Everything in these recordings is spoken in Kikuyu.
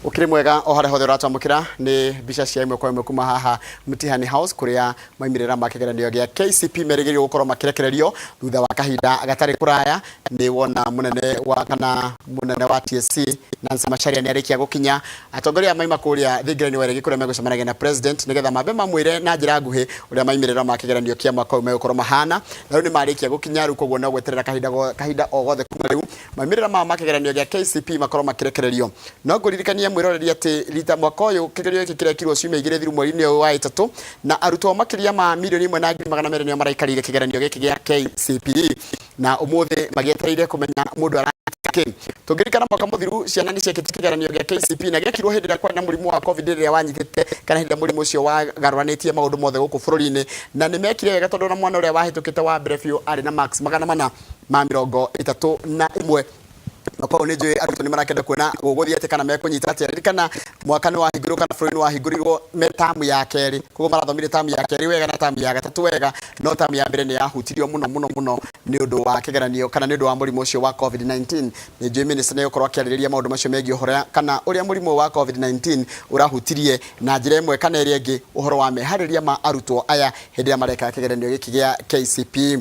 Ũkĩrĩ mwega o harĩa hothe ũratwamũkĩra. Nĩ mbica cia ĩmwe kwa ĩmwe kuma haha Mtihani House, kũrĩa maumĩrĩra ma kĩgeranio gĩa KCP merĩgĩrĩirwo gũkorwo makĩrekererio thutha wa kahinda gatarĩ kũraya. Nĩ wona mũnene wa kana mũnene wa TSC Nancy Macharia nĩ arĩkia gũkinya. Atongoria maima kũrĩa thingira-inĩ wa Iregi, kũrĩa megũcemanagia na president nĩgetha mambe mamwĩre na njĩra nguhĩ ũrĩa maumĩrĩra ma kĩgeranio kĩa mwaka ũyũ megũkorwo mahana. Na rĩu nĩ marĩkia gũkinya rĩu, koguo no gweterera kahinda o gothe kuma rĩu maumĩrĩra mao ma kĩgeranio gĩa KCP makorwo makĩrekererio. No ngũririkanie mwĩroreri atĩ rita mwaka ũyũ kĩgerio gĩkĩ kĩrekirwo ciumia 2 thiru mweri-inĩ ũyũ wa ĩtatũ, na arutwo makĩria ma 1,200,000 nĩo maraikarĩire kĩgeranio gĩkĩ gĩa KCPE, na ũmũthĩ magĩetereire kũmenya mũndũ arakĩ. Tũngĩririkana, mwaka mũthiru ciana nĩ ciekĩte kĩgeranio gĩa KCP na gĩekirwo hĩndĩ ĩrĩa kwarĩ na mũrimũ wa COVID, rĩrĩa wanyitĩte kana hĩndĩ ĩrĩa mũrimũ ũcio wagarũranĩtie maũndũ mothe gũkũ bũrũri-inĩ, na nĩ mekire wega tondũ ona mwana ũrĩa wahĩtũkĩte wa mbere biũ arĩ na marks 431. Na koguo nĩ njũĩ arutwo nĩ marakenda kuona gũgũthiĩ atĩa kana mekũnyita atĩa. Ririkana mwaka nĩ wahingũrirwo kana bũrũri nĩ wahingũrirwo me tamu ya kerĩ, koguo marathomire tamu ya kerĩ wega na tamu ya gatatũ wega, no tamu ya mbere nĩ yahutirio mũno mũno mũno nĩ ũndũ wa kĩgeranio kana nĩ ũndũ wa mũrimũ ũcio wa COVID-19. Nĩ njũĩ minister nĩ egũkorwo akĩarĩrĩria maũndũ macio megiĩ ũhoro kana ũrĩa mũrimũ wa COVID-19 ũrahutirie na njĩra ĩmwe kana ĩrĩa ĩngĩ ũhoro wa meharĩria ma arutwo aya hĩndĩ ĩrĩa mareka kĩgeranio gĩkĩ gĩa KCPE.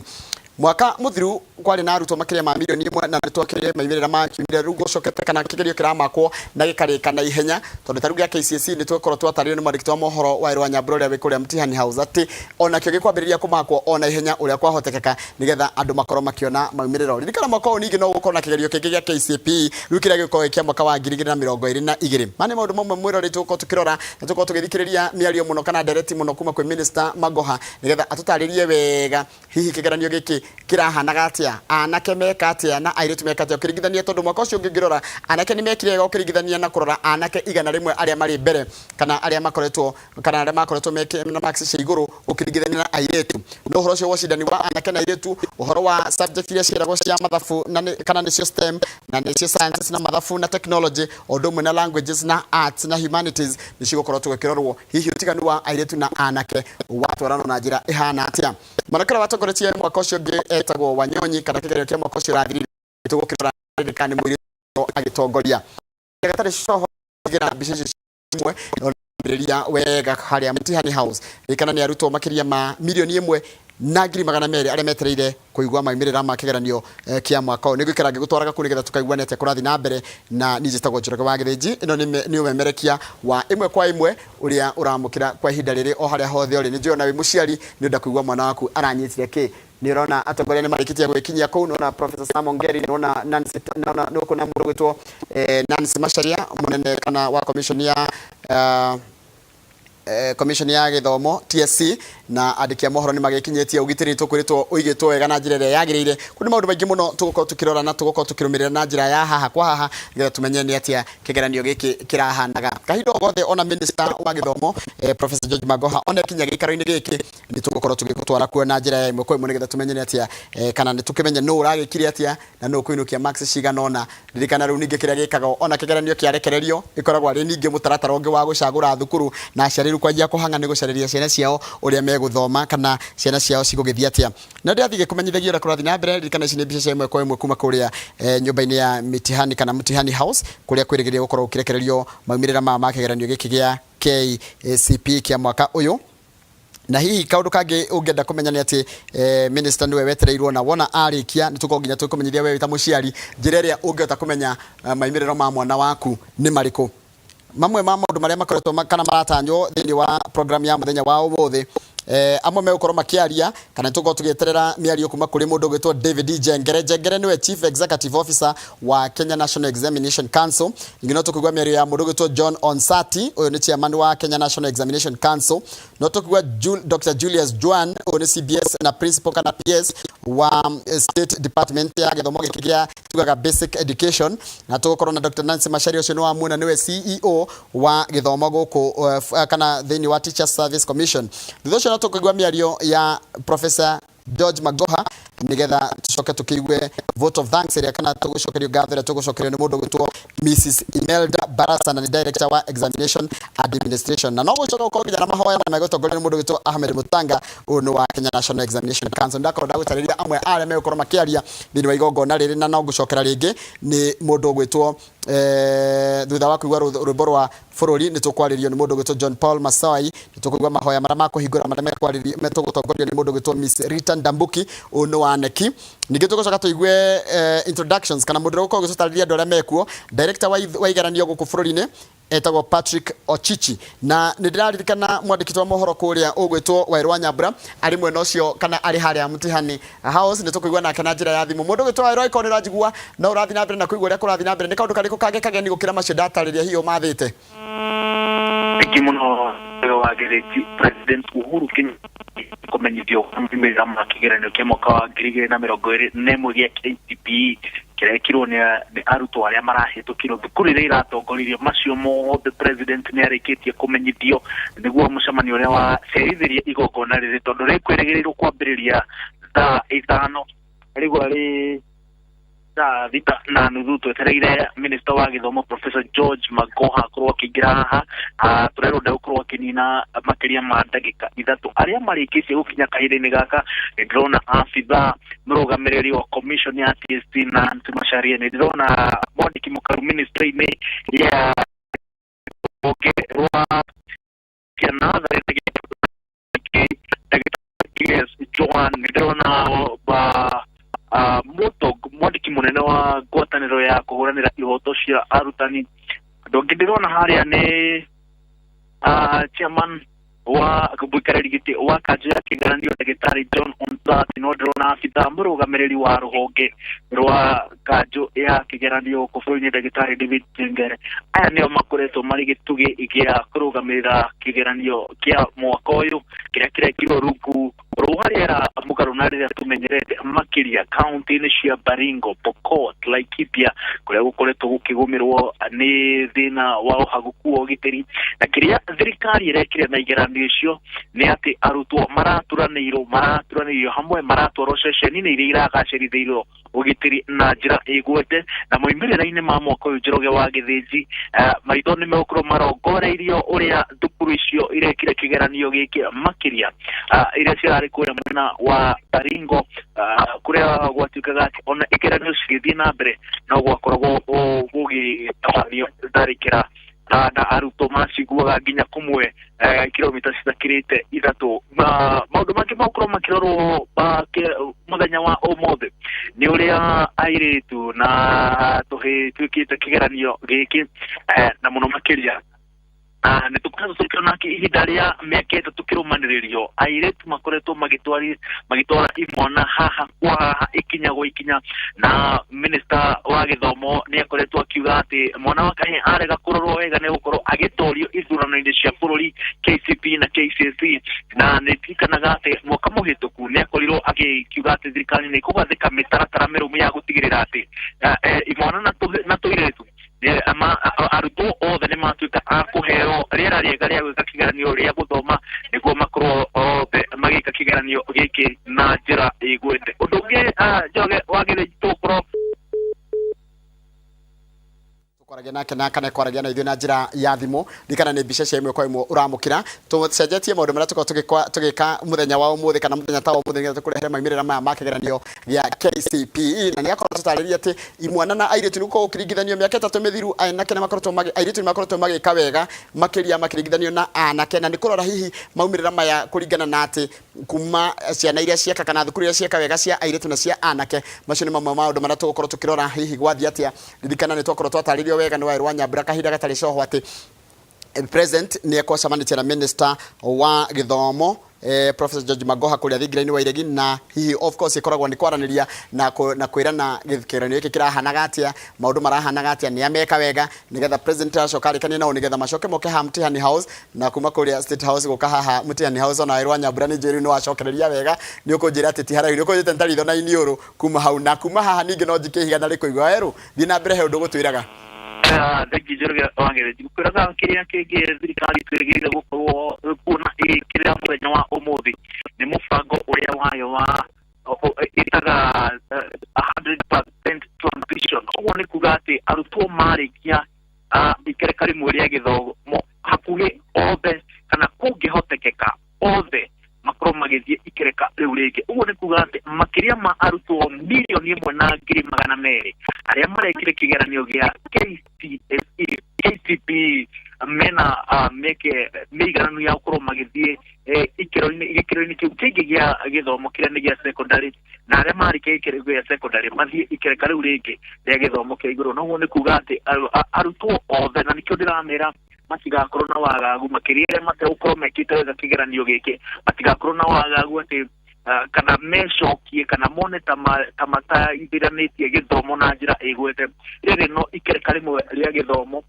Mwaka mũthiru kwarĩ na arutwo makĩria ma 1 million, na nĩtwakĩrire maumĩrĩra makiumire. Rĩu gũcokete kana kĩgerio kĩramakwo na gĩkarĩka na ihenya, tondũ ta rĩu gĩa KCSE nĩ twakorwo twatarĩrio nĩ mwandĩki wa mohoro wa Ĩrwa Nyambura ũrĩa wĩ kũrĩa Mtihani House atĩ onakĩo gĩkwambĩrĩria kũmakwo o na ihenya ũrĩa kwahotekeka, nĩgetha andũ makorwo makĩona maumĩrĩro. Ririkana mwaka ũyũ ningĩ no gũkorwo na kĩgerio kĩngĩ gĩa KCPE, rĩu kĩrĩa gĩgũkorwo gĩ kĩa mwaka wa 2022. Maya nĩ maũndũ mamwe, mwĩroreri, tũgũkorwo tũkĩrora na tũgũkorwo tũgĩthikĩrĩria mĩario mũno kana ndereti mũno kuma kwĩ Minister Magoha, nĩgetha atũtarĩrie wega hihi kĩgeranio gĩkĩ kĩrahanaga atĩa, anake meka atĩa na airĩtu meka atĩa ũkĩringithania, tondũ mwaka ũcio ũngĩ ũngĩrora anake nĩ mekire wega ũkĩringithania na kũrora anake 100 arĩa marĩ mbere kana arĩa makoretwo kana arĩa makoretwo meke na marks cia igũrũ ũkĩringithania na airĩtu. No ũhoro ũcio wa ũcindani wa anake na airĩtu, ũhoro wa subject iria ciĩragwo cia mathabu na kana nĩcio STEM na nĩcio sciences na mathabu na technology, o ũndũ ũmwe na languages na arts na humanities, nĩ cigũkorwo tũgĩkĩrorwo hihi ũtiganu wa airĩtu na anake watwarana na njĩra ĩhana atĩa. Mwanake ũrĩa watongoretie mwaka ũcio ũngĩ etagwo Wanyonyi, kana kĩgeranio kĩa mwaka ũcio ũrathirire tũgũkĩrora kana nĩ mũirĩtu agĩtongoria gatarĩ coho na mbica icio imwe ambĩrĩria wega harĩa Mtihani House. Ririkana nĩ arutwo makĩria ma 1,200,000 arĩa metereire kũigua maumĩrĩra ma kĩgeranio kĩa mwaka ũyũ. Nĩ ngũikara ngĩgũtwaraga kũu nĩgetha tũkaiguane atĩa kũrathiĩ na mbere. Na niĩ njĩtagwo Njoroge wa Gĩthĩnji. Ĩno nĩ ũmemerekia wa ĩmwe kwa ĩmwe ũrĩa ũramũkĩra kwa ihinda rĩrĩ o harĩa hothe ũrĩ. Nĩ njũĩ ona wĩ mũciari nĩ ũrenda kũigua mwana waku aranyitire kĩ. Nĩ ũrona atongoria nĩ marĩkĩtie gwĩkinyia kũu. Nĩwona Professor Sam Ongeri, nĩwona Nancy, nĩwona nĩ ũkuona mũndũ ũgwĩtwo Nancy Macharia, mũnene kana wa commission ya commission ya gĩthomo TSC, na andĩki a mohoro nĩ magĩkinyĩtie. Ũgitĩri tũkwĩrĩtwo ũigĩtwo wega na njĩra ĩrĩa yagĩrĩire. Kũrĩ maũndũ maingĩ mũno tũgũkorwo tũkĩrora na tũgũkorwo tũkĩrũmĩrĩra na njĩra ya haha kwa haha, nĩgetha tũmenye nĩ atĩa kĩgeranio gĩkĩ kĩrahanaga. Kahinda o gothe ona minister wa gĩthomo Professor George Magoha ona kinya gĩikaro-inĩ gĩkĩ, nĩ tũgũkorwo tũgĩgũtwara kuo na njĩra ya ĩmwe kwa ĩmwe, nĩgetha tũmenye nĩ atĩa kana nĩ tũkĩmenye nũ ũragĩkire atĩa na nũ ũkũinũkia marks cigana ũna. Ririkana rĩu ningĩ kĩrĩa gĩkagwo ona kĩgeranio kĩarekererio ĩkoragwo arĩ ningĩ mũtaratara ũngĩ wa gũcagũra thukuru, na aciari rĩu kwanjia kũhang'a nĩ gũcarĩria ciana ciao ũrĩa megũthoma kana ciana ciao cigũgĩthiĩ atĩa. Na ndĩrathiĩ gĩkũmenyithagia ũrĩa kũrathiĩ na mbere. Ririkana ici nĩ mbica cia ĩmwe kwa ĩmwe kuma kũrĩa nyũmba-inĩ ya mitihani kana Mtihani House, kũrĩa kwĩrĩgĩrĩire gũkorwo gũkĩrekererio maumĩrĩra maya ma kĩgeranio gĩkĩ gĩa KCP kĩa mwaka ũyũ. Na hihi kaundu kangĩ ũngĩenda kũmenya nĩ atĩ minister nĩwe wetereirwo, na wona arĩkia nĩ tũkorwo nginya tũkũmenyithia we wĩ ta mũciari njĩra ĩrĩa ũngĩhota kũmenya maumĩrĩro ma mwana waku nĩ marĩkũ. Mamwe ma maũndũ marĩa makoretwo kana maratanywo thĩinĩ wa program ya mũthenya wa ũmũthĩ, amwe megũkorwo makĩaria kana tũkorwo tũgĩeterera mĩario kuma kũrĩ mũndũ ũgwĩtwo David Njengere. Njengere nĩwe Chief Executive Officer wa Kenya National Examination Council. Ningĩ no tũkũigua mĩario ya mũndũ ũgwĩtwo John Onsati, ũyũ nĩ chairman wa Kenya National Examination Council. No tũkũigua Dr. Julius Juan, ũyũ nĩ CBS na principal kana PS wa State Department ya gĩthomo gĩkĩ gĩa tugaga basic education. Na tũgũkorwo na Dr. Nancy Macharia, ũcio nĩ wa muona nĩwe CEO wa gĩthomo gũkũ kana thĩinĩ wa Teachers Service Commission. Thutha ũcio no tũkũigua mĩario ya Professor George Magoha, nigetha tucoke tukiigue vote of thanks ĩrĩa kana tũgũcokerio ngatho ĩrĩa tũgũcokerio nĩ mũndũ ũgwĩtwo Mrs Imelda Barasa, na nĩ director wa examination administration. Na no gũcoka gũkorwo nginya na mahoya na megũtongorio nĩ mũndũ ũgwĩtwo Ahmed Mutanga, ũyũ nĩ wa Kenya National Examination Council. Ndakorwo ndagũtarĩria amwe a arĩa megũkorwo makĩaria thĩinĩ wa igongona rĩrĩ, na no ngũcokera rĩngĩ nĩ mũndũ ũgwĩtwo Thutha wa kũigua rwĩmbo rwa bũrũri, nĩ tũkwarĩrio nĩ mũndũ ũgwĩtwo John Paul Masai. Nĩ tũkũigua mahoya marĩa ma kũhingũra marĩa mekwarĩrio metũgũtongorio nĩ mũndũ ũgwĩtwo Miss Rita Ndambuki, ũyũ nĩ wa neki. Ningĩ tũgũcoka tũigue introductions kana mũndũ ũrĩa ũgũkorwo ũgĩtũtarĩria andũ arĩa mekuo. Director wa igeranio gũkũ bũrũri-inĩ etagwo Patrick Ochichi, na nĩ ndĩraririkana mwandĩki wa mohoro kũrĩa ũgwĩtwo Wairũ wa Nyambura arĩ mwena ũcio kana arĩ harĩa Mtihani House. Nĩ tũkũigua nake na njĩra ya thimũ. Mũndũ ũgwĩtwo Wairũ, angĩkorwo nĩ ũranjigua, no ũrathiĩ na mbere na kũigua ũrĩa kũrathiĩ na mbere, nĩ kaũndũ karĩkũ kangĩ kageni gũkĩra macio ndatarĩria hihi ũmathĩte? Thengi mũno wa Gĩthĩnji. President Uhuru Kenyatta kũmenyithio moimĩrĩra ma kĩgeranio kĩa mwaka wa 2021 gĩa KCPE kĩrekirwo nĩ arutwo arĩa marahĩtũkirwo thukuru iria iratongoririo. Macio mothe president nĩ arĩkĩtie kũmenyithio nĩguo mũcemanio ũrĩa wacerithirie igongona rĩrĩ, tondũ rĩkwĩrĩgĩrĩirwo kwambĩrĩria thaa 5, rĩu arĩ thaa 6:30. Twetereire minister wa gĩthomo Professor George Magoha akorwo akĩingĩra haha. Tũrerwo ndegũkorwo akĩnina makĩria ma ndagĩka 3. Arĩa marĩkĩtie gũkinya kahinda-inĩ gaka, nĩ ndĩrona abithaa mũrũgamĩrĩri wa commission ya TSC Nancy Macharia, nĩ ndĩrona mwandĩki mũkaru ministry-inĩ ya rũhonge rwa ciana Ndagĩtarĩ Joan, nĩ ndĩrona ba Mũtong, mwandĩki mũnene wa ngwatanĩro ya kũhũranĩra ihoto cia arutani. Andũ angĩ ndĩrona harĩa nĩ chairman wa mũikarĩri gĩtĩ wa kanjũ ya kĩgeranio ndagĩtarĩ John Onsati. No ndĩrona abithaa mũrũgamĩrĩri wa rũhonge rwa kanjũ ya kĩgeranio gũkũ bũrũri-inĩ ndagĩtarĩ David Chengere. Aya nĩo makoretwo marĩ gĩtugĩ gĩa kũrũgamĩrĩra kĩgeranio kĩa mwaka ũyũ kĩrĩa kĩrekirwo rungu rwa rĩera mũgarũ na rĩrĩa tũmenyerete, makĩria kaunti-inĩ cia Baringo, Pokot, Laikipia, kũrĩa gũkoretwo gũkĩgũmĩrwo nĩ thĩna wa ũhagũku wa ũgitĩri. Na kĩrĩa thirikari ĩrekire na igeranio icio nĩ atĩ arutwo maraturanĩirio hamwe, maratwarwo ceceni-inĩ iria iragacĩrithĩirio ũgitĩri na njĩra ĩgwete. Na moimĩrĩra-inĩ ma mwaka ũyũ, Njoroge wa Gĩthĩnji, maitho nĩ megũkorwo marongoreirio ũrĩa thukuru icio irekire kĩgeranio gĩkĩ, makĩria iria cirarĩ kũrĩa mwena wa Baringo, kũrĩa gwatuĩkaga atĩ ona igeranio cigĩthiĩ na mbere no gwakoragwo gũgĩtabanio tharĩkĩra na arutwo maciguaga nginya kũmwe kilomita citakĩrĩte 3. Maũndũ mangĩ magũkorwo makĩrorwo mũthenya wa ũmũthĩ nĩ ũrĩa airĩtu na tũhĩĩ twĩkĩte kĩgeranio gĩkĩ, na mũno makĩria nĩ tũkoretwo tũkĩona ihinda rĩa mĩaka 3 kĩrũmanĩrĩrio airĩtu makoretwo magĩtwara imwana haha kwa haha, ikinya gwa ikinya. Na minister wa gĩthomo nĩ akoretwo akiuga atĩ mwana wa kahĩĩ arega kũrorwo wega nĩ gũkorwo agĩtorio ithurano-inĩ cia bũrũri KCPE na KCSE. Na nĩ ririkanaga atĩ mwaka mũhĩtũku nĩ akorirwo agĩkiuga atĩ thirikari nĩ ĩkũgathĩka mĩtaratara mĩrũmu ya gũtigĩrĩra atĩ imwana na tũirĩtu, arutwo othe nĩ matuĩka a kũheo rĩera rĩega rĩa gwĩka kĩgeranio rĩa gũthoma, nĩguo makorwo othe magĩka kĩgeranio gĩkĩ na njĩra ĩgwete. Ũndũ ũngĩ, Njoroge wa Gĩthĩnji, tũgũkorwo Kwaragia nake na kana kwaragia na ithuĩ na njĩra ya thimũ. Ririkana nĩ mbica cia ĩmwe kwa ĩmwe ũramũkĩra. Tũcenjetie maũndũ marĩa tũkoragwo tũgĩka mũthenya wa ũmũthĩ kana mũthenya ta wa ũmũthĩ, nĩgetha tũkũrehere maumĩrĩra maya ma kĩgeranio gĩa KCPE. Na nĩ akorwo tũtarĩria atĩ imwana na airĩtu nĩ gũkorwo gũkĩringithanio mĩaka 3 mĩthiru, anake nĩ makoretwo airĩtu nĩ makoretwo magĩka wega makĩria makĩringithanio na anake. Na nĩ kũrora hihi maumĩrĩra maya kũringana na atĩ kuma ciana iria cieka kana thukuru iria cieka wega cia airĩtu na cia anake. Macio nĩ mamwe ma maũndũ marĩa tũgũkorwo tũkĩrora hihi gwathiĩ atĩa. Ririkana nĩ twakorwo twatarĩrio wega nĩ Wairũ wa Nyambura kahinda gatarĩ coho atĩ president nĩ ekwacemanĩtie na minister wa gĩthomo Professor George Magoha kũrĩa thingira-inĩ wa Iregi. Na hihi of course ĩkoragwo nĩ kwaranĩria na kwĩrana kĩgeranio gĩkĩ kĩrahanaga atĩa, maũndũ marahanaga atĩa, nĩ ameka wega, nĩgetha president acoka arĩkanie nao, nĩgetha macoke moke haha Mtihani House. Na kuma kũrĩa State House gũka haha Mtihani House, ona Wairũ wa Nyambura nĩ njũĩ rĩu nĩ wacokereria wega, nĩ ũkũnjĩra atĩ ti haraihu, nĩ ũkũnjĩte nĩ ta ritho na iniũrũ kuma hau. Na kuma haha ningĩ no njikie ihiga na rĩkũigua. Werũ, thiĩ na mbere, he ũndũ ũgũtwĩraga. Thengi Njoroge wa Gĩthĩnji. Ngũkwĩraga kĩrĩa kĩngĩ thirikari twĩrĩgĩrĩire gũkorwo kuona ĩgĩkĩrĩra mũthenya wa ũmũthĩ nĩ mũbango ũrĩa wayo wa ĩtaga 100% transition. Ũguo nĩ kuga atĩ arutwo marĩkia ikereka rĩmwe rĩa gĩthomo, hakuhĩ othe kana kũngĩhotekeka othe Makorwo magĩthiĩ ikereka rĩu rĩngĩ. Ũguo nĩ kuga atĩ makĩria ma arutwo 1,200,000 arĩa marekire kĩgeranio gĩa KCSE, KCPE mena mĩeke mĩigananu ya gũkorwo magĩthiĩ ikĩro-inĩ gĩkĩro-inĩ kĩu kĩngĩ gĩa gĩthomo kĩrĩa nĩ gĩa secondary, na arĩa marĩkia gĩkĩro gĩa secondary mathiĩ ikereka rĩu rĩngĩ rĩa gĩthomo kĩa igũrũ. Noguo nĩ kuga atĩ arutwo othe, na nĩkĩo ndĩramera matigakorwo na wagagu, makĩria arĩa mategũkorwo mekĩte wega kĩgeranio gĩkĩ, matigakorwo na wagagu atĩ kana mecokie kana mone ta mataithĩranĩtie gĩthomo na njĩra ĩgwete. Rĩrĩ no ikereka rĩmwe rĩa gĩthomo.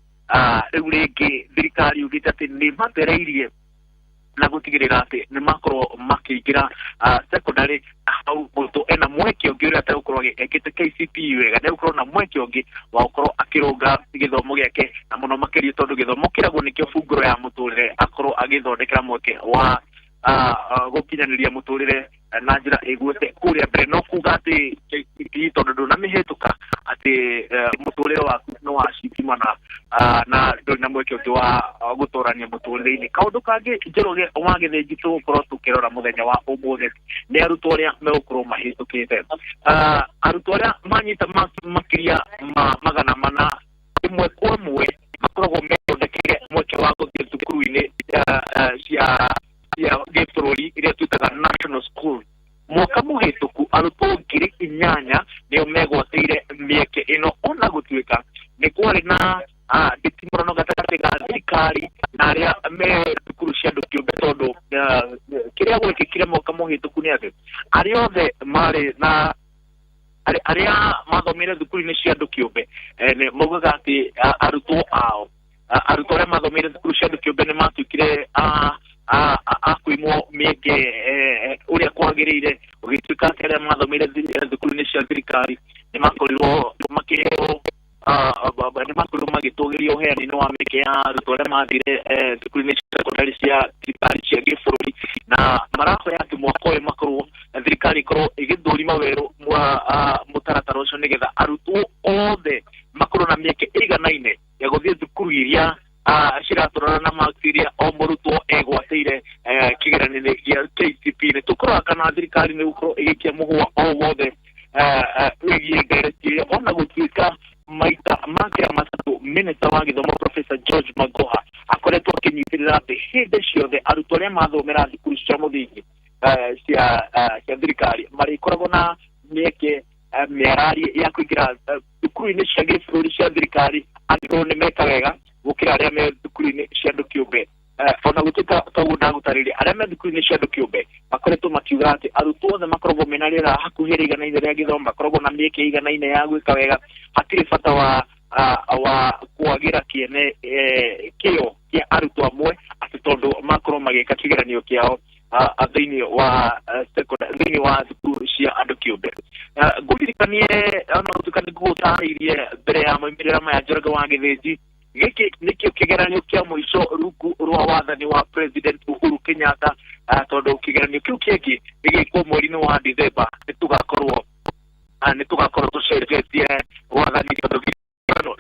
Rĩu rĩngĩ thirikari yugĩte atĩ nĩ mathereirie na gũtigĩrĩra atĩ nĩ makorwo makĩingĩra secondary. Hau mũrutwo ena mweke ũngĩ ũrĩa ategũkorwo ekĩte KCPE wega, nĩ egũkorwo na mweke ũngĩ wa gũkorwo akĩrũnga gĩthomo gĩake, na mũno makĩria tondũ gĩthomo kĩragwo nĩkĩo bungũro ya mũtũrĩre, akorwo agĩthondekera mweke wa gũkinyanĩria mũtũrĩre na njĩra ĩgwete kũrĩa mbere. No kuga atĩ KCPE tondũ ndũnamĩhĩtũka atĩ mũtũrĩre waku nĩ wacikimana na ndũrĩ na mweke ũngĩ wa gũtũrania mũtũrĩre-inĩ. Kaũndũ kangĩ, Njoroge wa Gĩthĩnji, tũgũkorwo tũkĩrora mũthenya wa ũmũthĩ nĩ arutwo arĩa megũkorwo mahĩtũkĩte. Arutwo arĩa manyita makĩria ma 400 ĩmwe kwa ĩmwe makoragwo methondekeire mweke wa gũthiĩ thukuru-inĩ cia gĩbũrũri iria twĩtaga national school. Mwaka mũhĩtũku arutwo 8,000 nĩo megwatĩire mĩeke ĩno, ona gũtuĩka nĩ kwarĩ na nditimũrano gatagatĩ ga thirikari na arĩa me thukuru cia andũ kĩũmbe, tondũ kĩrĩa gwekĩkire mwaka mũhĩtũku nĩ atĩ arĩa othe marĩ na arĩa mathomire thukuru-inĩ cia andũ kĩũmbe maugaga atĩ arutwo ao, arutwo arĩa mathomire thukuru cia andũ kĩũmbe nĩ matuĩkire a kũimwo mĩeke ũrĩa kwagĩrĩire, gũgĩtuĩka atĩ arĩa mathomire thukuru-inĩ cia thirikari nĩ makorirwo makĩheo, nĩ makorirwo magĩtũgĩrio ũheani-inĩ wa mĩeke ya arutwo arĩa mathire thukuru-inĩ cia secondary cia thirikari cia gĩbũrũri. Na marahoya atĩ mwaka ũyũ makorwo thirikari ĩkorwo ĩgĩthũrima werũ mũtaratara ũcio, nĩgetha arutwo othe makorwo na mĩeke ĩiganaine ya gũthiĩ thukuru iria ciratwarana na marks iria o mũrutwo egwatĩire kĩgeranio-inĩ gĩa KCPE. Nĩ tũkũrora kana thirikari nĩ gũkorwo ĩgĩikia mũhũa o wothe wĩgiĩ ndereti ĩyo, ona gũtuĩka maita makĩra matatũ minista wa gĩthomo Professor George Magoha akoretwo akĩnyitĩrĩra atĩ hĩndĩ ciothe arutwo arĩa mathomera thukuru cia mũthingi cia thirikari marĩkoragwo na mĩeke mĩararie ya kũingĩra thukuru-inĩ cia gĩbũrũri cia thirikari angĩkorwo nĩ meka wega gũkĩra arĩa me thukuru-inĩ cia andũ kĩũmbe. Ona gũtuĩka toguo ndagũtarĩria, arĩa me thukuru-inĩ cia andũ kĩũmbe makoretwo makiuga atĩ arutwo othe makoragwo mena rĩera hakuhĩ rĩiganaine rĩa gĩthomo, makoragwo na mĩeke ĩiganaine ya gwĩka wega, hatirĩ bata wa kwagĩra kĩene kĩo kĩa arutwo amwe atĩ tondũ makorwo magĩka kĩgeranio kĩao thĩinĩ wa thĩinĩ wa thukuru cia andũ kĩũmbe. Ngũririkanie ona gũtuĩka nĩ ngũgũtarĩirie mbere ya moimĩrĩra maya, Njoroge wa Gĩthĩnji, gĩkĩ nĩkĩo kĩgeranio kĩa mũico rungu rwa wathani wa President Uhuru Kenyatta, tondũ kĩgeranio kĩu kĩngĩ gĩgĩkwo mweri-inĩ wa Dithemba. Nĩ tũgakorwo tũcenjetie wathani tondũ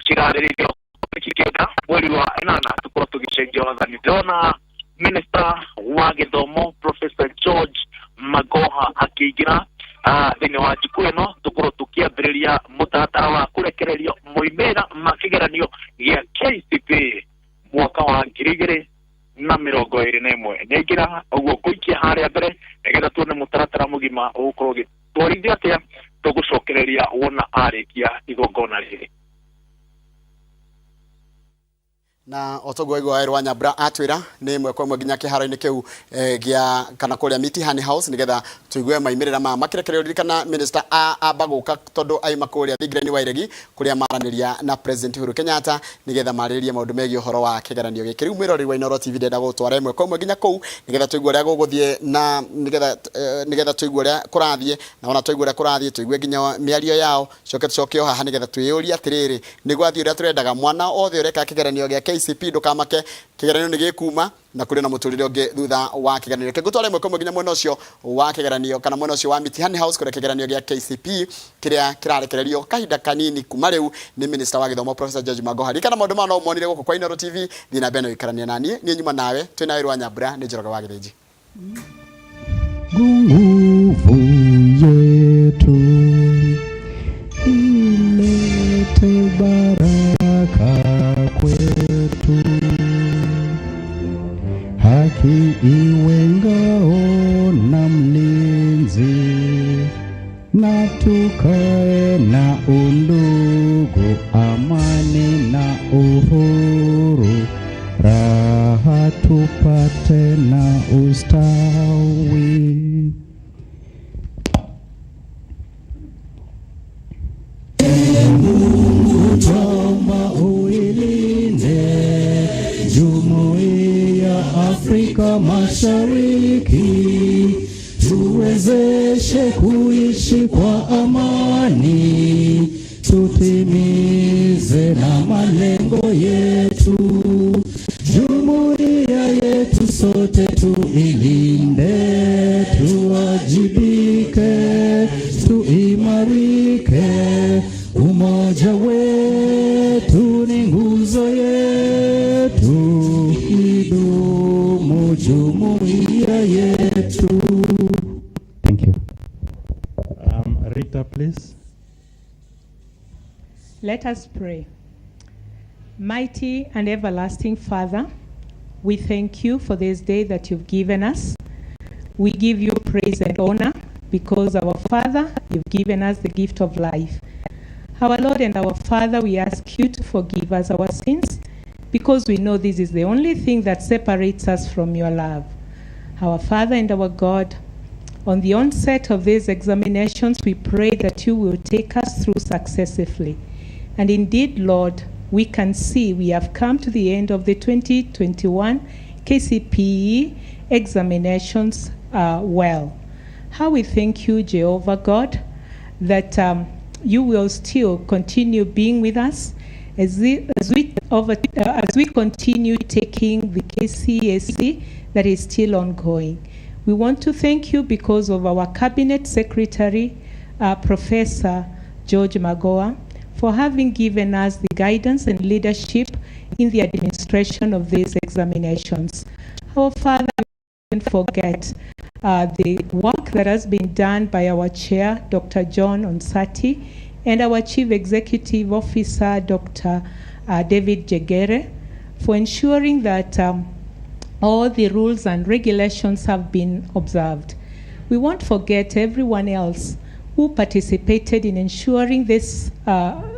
cirarĩrĩrio tarĩki 9 mweri wa 8 tũkorwo tũgĩcenjia wathani. Ndĩrona Minister wa gĩthomo Professor George Magoha akĩingĩra thĩinĩ wa njukũ ĩno, tũkorwo tũkĩambĩrĩria mũtaratara wa kũrekererio moimĩrĩra ma kĩgeranio gĩa KCPE mwaka wa 2021. Nĩaingĩra ũguo, ngũikia harĩa mbere nĩgetha tuone mũtaratara mũgima ũgũkorwo ũgĩtwarithio atĩa. Tũgũcokereria wona arĩkia igongona rĩrĩ. Na otoguo igua Waweru wa Nyambura atwira nĩ ĩmwe kwa ĩmwe nginya kĩharo-inĩ kĩu gĩa kana kũrĩa Mitihani House, nĩgetha tũigue maimĩrĩra ma makĩrekererio. Ririkana minister amba gũka tondũ aima kũrĩa thingira-inĩ wa Iregi kũrĩa maranĩria na President Uhuru Kenyatta, nĩgetha marĩrĩrie maũndũ megiĩ ũhoro wa kĩgeranio gĩkĩ. Rĩu mwĩroreri wa Inooro TV, ndĩrenda gũgũtwara ĩmwe kwa ĩmwe nginya kũu, nĩgetha tũigue ũrĩa gũgũthiĩ na nĩgetha tũigue ũrĩa kũrathiĩ, na ona tũigue ũrĩa kũrathiĩ, tũigue nginya mĩario yao, coke tũcoke o haha nĩgetha twĩyũrie atĩrĩrĩ, nĩ gwathiĩ ũrĩa tũrendaga? Mwana othe ũreka kĩgeranio gĩa KCPE, ndũkamake, kĩgeranio nĩ gĩkuma na kũrĩ na mũtũrĩre ũngĩ thutha wa kĩgeranio. Reke ngũtware ĩmwe kwa ĩmwe nginya mwena ũcio wa kĩgeranio kana mwena ũcio wa Mitihani House, kũrĩa kĩgeranio gĩa KCPE kĩrĩa kĩrarekererio kahinda kanini kuma rĩu nĩ Minister wa gĩthomo Professor George Magoha. Ririkana maũndũ maya no monire gũkũ kwa Inooro TV. Thiĩ na mbere na gũikarania na niĩ, niĩ nyuma nawe twĩna Waweru wa Nyambura, nĩ Njoroge wa Gĩthĩnji. Nguvu yetu, ilete baraka kwetu, haki iwe ngao na mlinzi, na tukae na undugu, amani na uhuru, raha tupate na ustawi. Mungu twomba uilinde Jumuiya Afrika Mashariki, tuwezeshe kuishi kwa amani, tutimize na malengo yetu. Jumuiya yetu sote tuilinde, tuwajibike, tuimarike. Umoja wetu ni nguzo yetu, idumu jumuiya yetu. Thank you. Rita, please. Let us pray. Mighty and everlasting Father, we thank you for this day that you've given us. We give you praise and honor because, our Father, you've given us the gift of life. Our Lord and our Father, we ask you to forgive us our sins because we know this is the only thing that separates us from your love. Our Father and our God, on the onset of these examinations, we pray that you will take us through successively. And indeed, Lord, we can see we have come to the end of the 2021 KCPE examinations well. How we thank you, Jehovah God, that you will still continue being with us as we continue taking the KCSE that is still ongoing. We want to thank you because of our Cabinet Secretary, Professor George Magoha, for having given us the guidance and leadership in the administration of these examinations. Our Father, we don't forget the work that has been done by our chair, Dr. John Onsati, and our Chief Executive Officer, Dr. David Jegere, for ensuring that all the rules and regulations have been observed. We won't forget everyone else who participated in ensuring these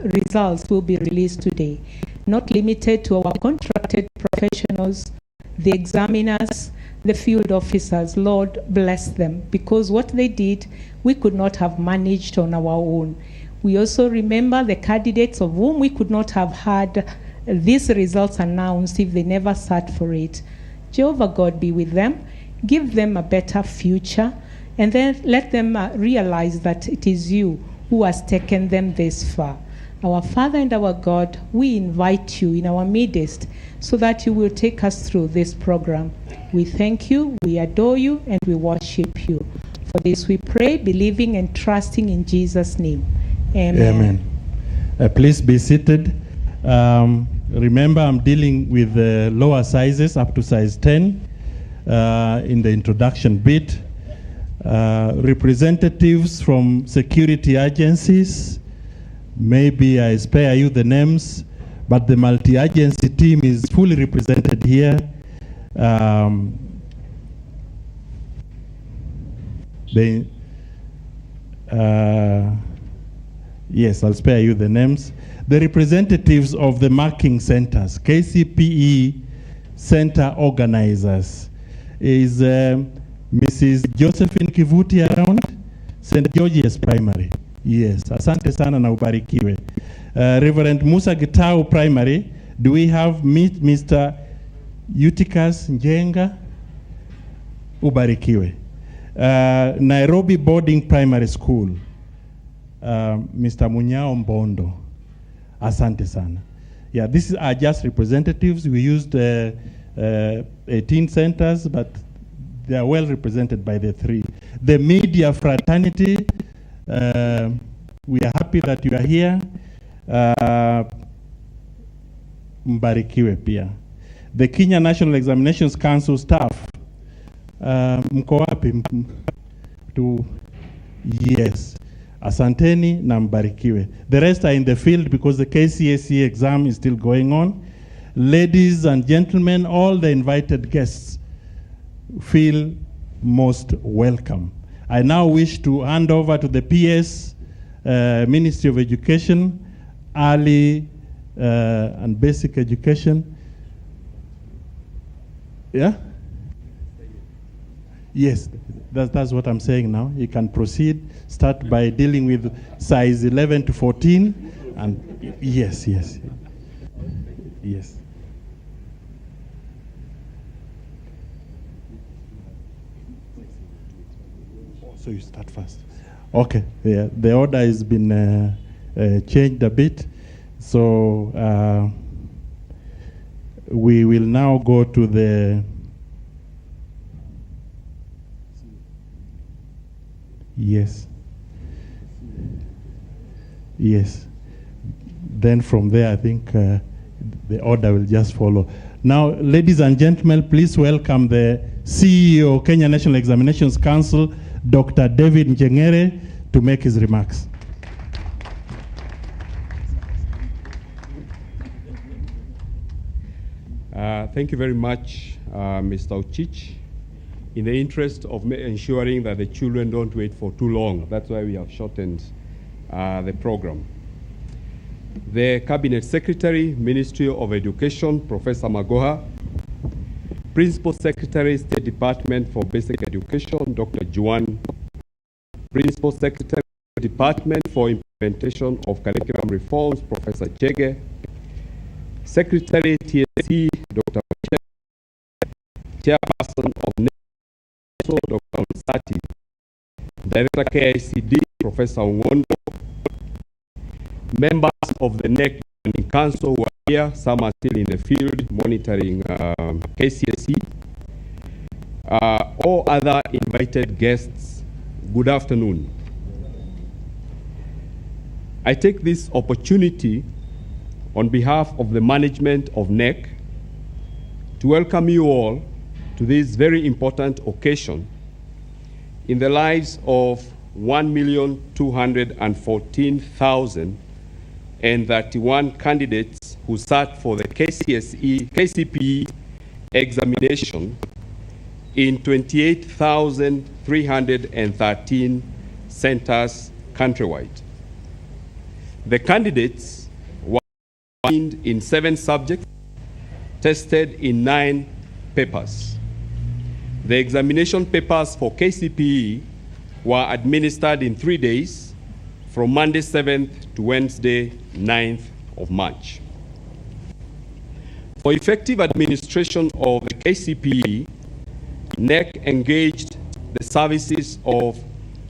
results will be released today, not limited to our contracted professionals, the examiners, the field officers. Lord, bless them, because what they did, we could not have managed on our own. We also remember the candidates of whom we could not have had these results announced if they never sat for it. Jehovah God be with them, give them a better future, and then let them realize that it is you who has taken them this far. Our Father and our God, we invite you in our midst so that you will take us through this program. We thank you, we adore you, and we worship you. For this we pray, believing and trusting in Jesus' name. Amen. Amen. Please be seated. Remember, I'm dealing with the lower sizes up to size 10 in the introduction bit. Representatives from security agencies, maybe I spare you the names, but the multi-agency team is fully represented here. Yes, I'll spare you the names. The representatives of the marking centers, KCPE center organizers, is Mrs. Josephine Kivuti around? St. George's Primary. Yes, asante sana na ubarikiwe. Reverend Musa Gitau Primary, do we have meet Mr. Eutychus Njenga? Ubarikiwe. Nairobi Boarding Primary School, Mr. Munyao Mbondo. Asante sana. Yeah, these are just representatives. We used 18 centers, but they are well represented by the three. The media fraternity, we are happy that you are here. Mbarikiwe pia. The Kenya National Examinations Council staff, mko wapi? To, yes. Asanteni na mbarikiwe. The rest are in the field because the KCSE exam is still going on. Ladies and gentlemen, all the invited guests feel most welcome. I now wish to hand over to the PS, Ministry of Education, Early and Basic Education. Yeah? Yes, that's what I'm saying now. You can proceed. Start by dealing with size 11 to 14. And yes, yes, yes. So you start first. Okay, yeah, the order has been changed a bit. So we will now go to the yes. Yes. Then from there, I think the order will just follow. Now, ladies and gentlemen, please welcome the CEO, Kenya National Examinations Council, Dr. David Njeng'ere, to make his remarks. Thank you very much, Mr. Ochich. In the interest of ensuring that the children don't wait for too long, that's why we have shortened the program. The Cabinet Secretary, Ministry of Education, Professor Magoha, Principal Secretary, State Department for Basic Education, Dr. Juan, Principal Secretary, Department for Implementation of Curriculum Reforms, Professor Chege, Secretary TSC, Dr. Chairperson of NESO, Dr. Onsati, Director KICD, Professor Ongondo, members of the NEC Governing Council who are here, some are still in the field monitoring KCSE, all other invited guests, good afternoon. I take this opportunity on behalf of the management of NEC to welcome you all to this very important occasion in the lives of 1,214,031 candidates who sat for the KCPE examination in 28,313 centers countrywide. The candidates were in 7 subjects, tested in 9 papers. The examination papers for KCPE were administered in 3 days, from Monday 7th to Wednesday 9th of March. For effective administration of the KCPE, NEC engaged the services of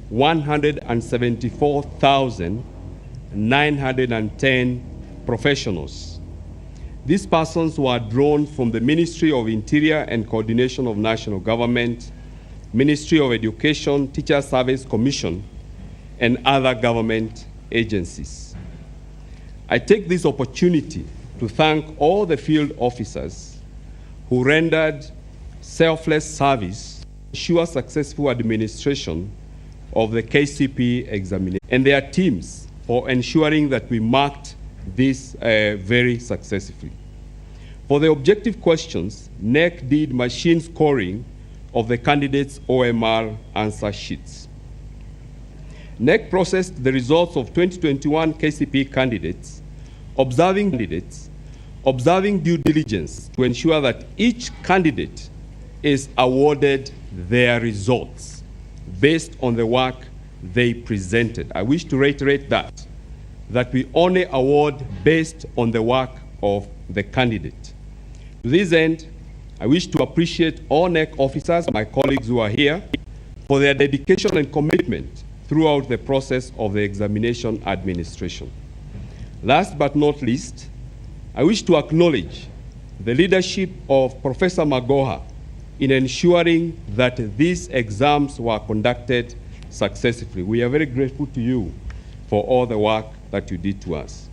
174,910 professionals. These persons were drawn from the Ministry of Interior and Coordination of National Government, Ministry of Education, Teacher Service Commission, and other government agencies. I take this opportunity to thank all the field officers who rendered selfless service to ensure successful administration of the KCPE examination and their teams for ensuring that we marked this very successfully. For the objective questions, NEC did machine scoring of the candidates' OMR answer sheets. NEC processed the results of 2021 KCPE candidates, observing due diligence to ensure that each candidate is awarded their results based on the work they presented. I wish to reiterate that we only award based on the work of the candidate. To this end, I wish to appreciate all NEC officers, my colleagues who are here, for their dedication and commitment throughout the process of the examination administration. Last but not least, I wish to acknowledge the leadership of Professor Magoha in ensuring that these exams were conducted successfully. We are very grateful to you for all the work that you did to us.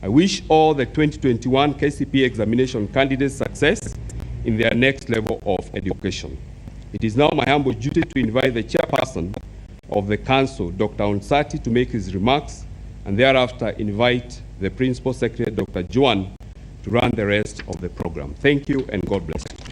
I wish all the 2021 KCPE examination candidates success in their next level of education. It is now my humble duty to invite the chairperson of the Council, Dr. Onsati, to make his remarks, and thereafter invite the Principal Secretary, Dr. Juan, to run the rest of the program. Thank you, and God bless you.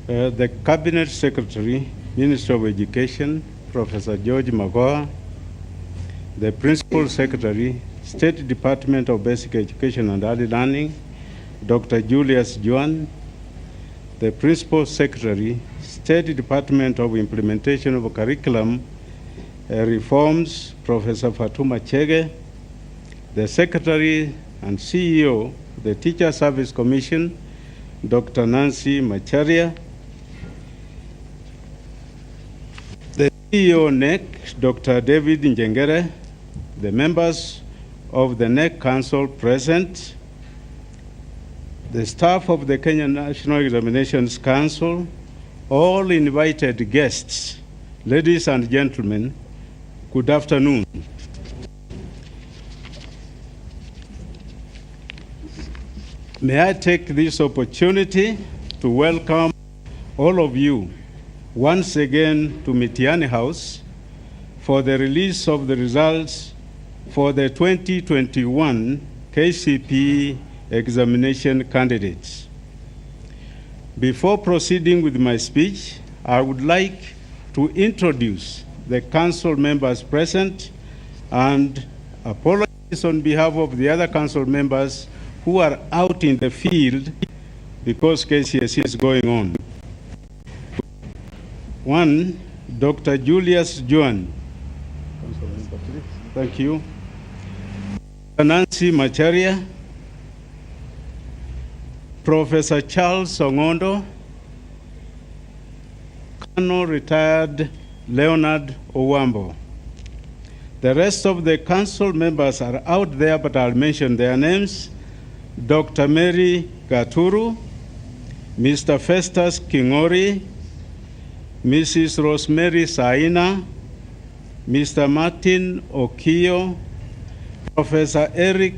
The Cabinet Secretary, Minister of Education, Professor George Magoha, the Principal Secretary, State Department of Basic Education and Early Learning, Dr. Julius Jwan, the Principal Secretary, State Department of Implementation of Curriculum Reforms, Professor Fatuma Chege, the Secretary and CEO of the Teacher Service Commission, Dr. Nancy Macharia, the CEO KNEC, Dr. David Njengere, the members of the KNEC Council present, the staff of the Kenya National Examinations Council, all invited guests, ladies and gentlemen, good afternoon. May I take this opportunity to welcome all of you once again to Mitihani House for the release of the results for the 2021 KCPE examination candidates. Before proceeding with my speech, I would like to introduce the council members present and apologize on behalf of the other council members who are out in the field because KCSE is going on. One, Dr. Julius Juan. Thank you. Nancy Macharia, Professor Charles Ongondo, Colonel Retired Leonard Owambo. The rest of the council members are out there, but I'll mention their names. Dr. Mary Gaturu, Mr. Festus Kingori, Mrs. Rosemary Saina, Mr. Martin Okio, Professor Eric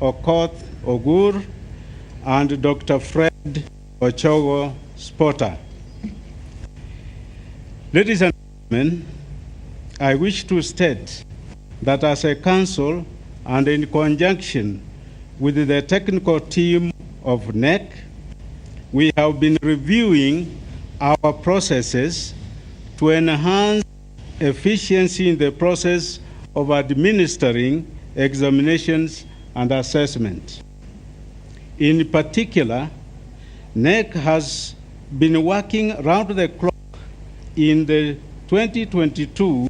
Okoth Ogur, and Dr. Fred Ochogo Spotter. Ladies and gentlemen, I wish to state that as a council and in conjunction with the technical team of KNEC, we have been reviewing our processes to enhance efficiency in the process of administering examinations and assessment. In particular, KNEC has been working round the clock in the 2022,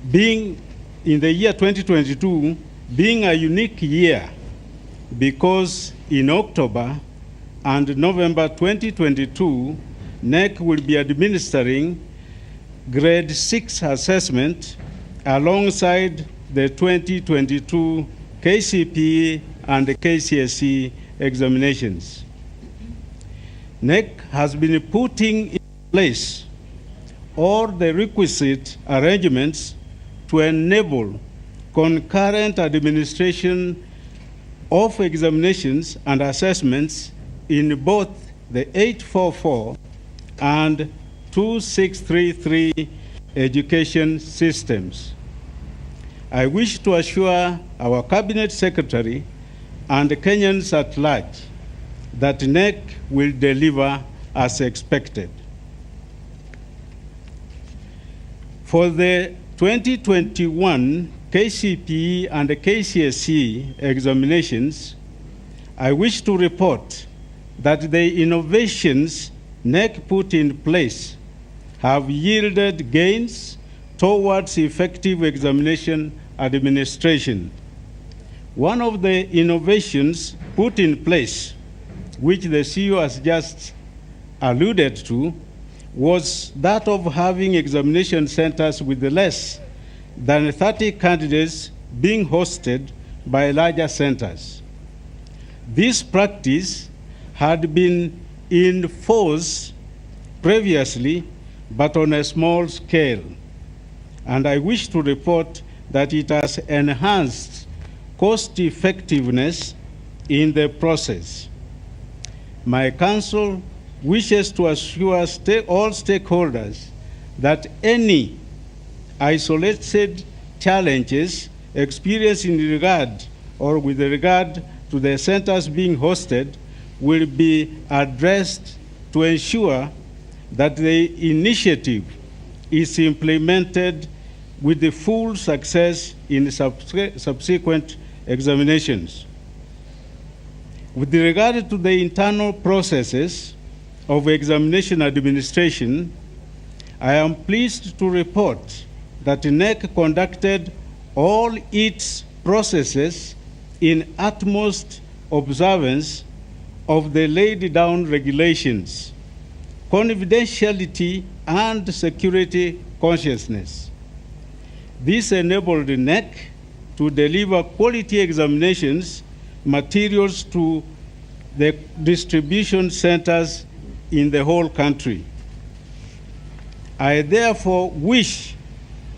being in the year 2022 being a unique year because in October and November 2022, KNEC will be administering grade 6 assessment alongside the 2022 KCPE and the KCSE examinations. KNEC has been putting in place all the requisite arrangements to enable concurrent administration of examinations and assessments in both the 844 and 2633 education systems. I wish to assure our Cabinet Secretary and the Kenyans at large that KNEC will deliver as expected. For the 2021 KCPE and the KCSE examinations, I wish to report that the innovations KNEC put in place have yielded gains towards effective examination administration. One of the innovations put in place, which the CEO has just alluded to, was that of having examination centers with less than 30 candidates being hosted by larger centers. This practice had been in force previously, but on a small scale. And I wish to report that it has enhanced cost effectiveness in the process. My council wishes to assure all stakeholders that any isolated challenges experienced in regard or with regard to the centers being hosted will be addressed to ensure that the initiative is implemented with the full success in subsequent examinations. With regard to the internal processes of examination administration, I am pleased to report that KNEC conducted all its processes in utmost observance of the laid down regulations, confidentiality, and security consciousness. This enabled KNEC to deliver quality examinations materials to the distribution centers in the whole country. I therefore wish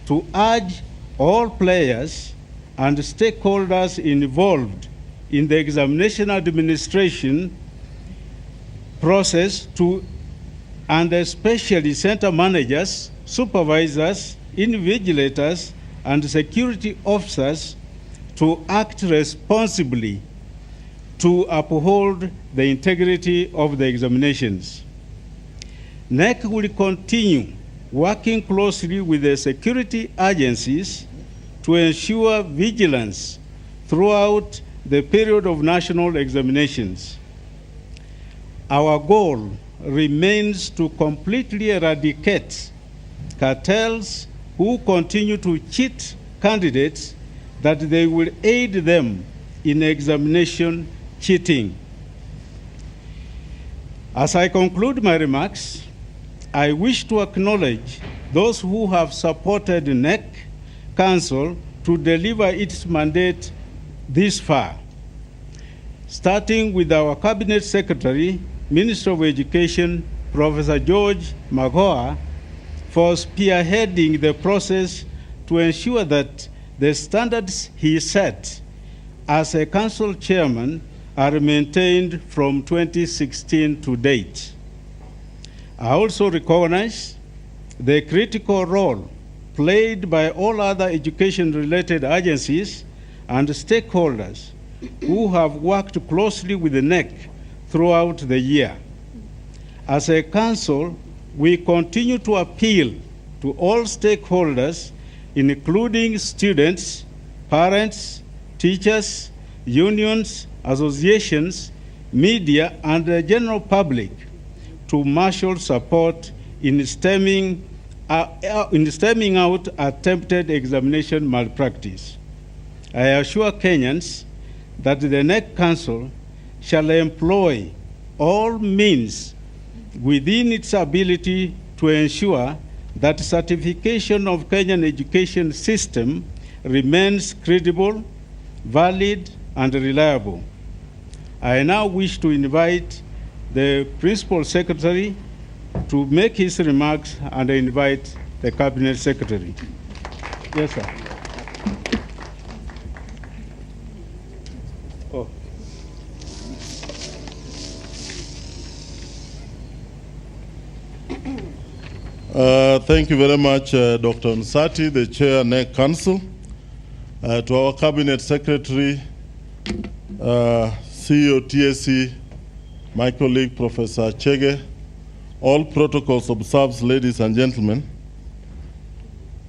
to urge all players and stakeholders involved in the examination administration process to, and especially center managers, supervisors, invigilators, and security officers to act responsibly to uphold the integrity of the examinations. KNEC will continue working closely with the security agencies to ensure vigilance throughout the period of national examinations. Our goal remains to completely eradicate cartels who continue to cheat candidates that they will aid them in examination cheating. As I conclude my remarks, I wish to acknowledge those who have supported KNEC Council to deliver its mandate this far, starting with our Cabinet Secretary, Minister of Education, Professor George Magoha, for spearheading the process to ensure that the standards he set as a council chairman are maintained from 2016 to date. I also recognize the critical role played by all other education-related agencies and stakeholders who have worked closely with the KNEC throughout the year. As a council, we continue to appeal to all stakeholders, including students, parents, teachers, unions, associations, media, and the general public to marshal support in stemming out attempted examination malpractice. I assure Kenyans that the KNEC Council shall employ all means within its ability to ensure that certification of Kenyan education system remains credible, valid, and reliable. I now wish to invite the Principal Secretary to make his remarks and I invite the Cabinet Secretary. Yes, sir. Oh. Thank you very much, Dr. Onsati, the Chair, KNEC Council. To our Cabinet Secretary, CEO TSC, my colleague, Professor Chege, all protocols observed, ladies and gentlemen.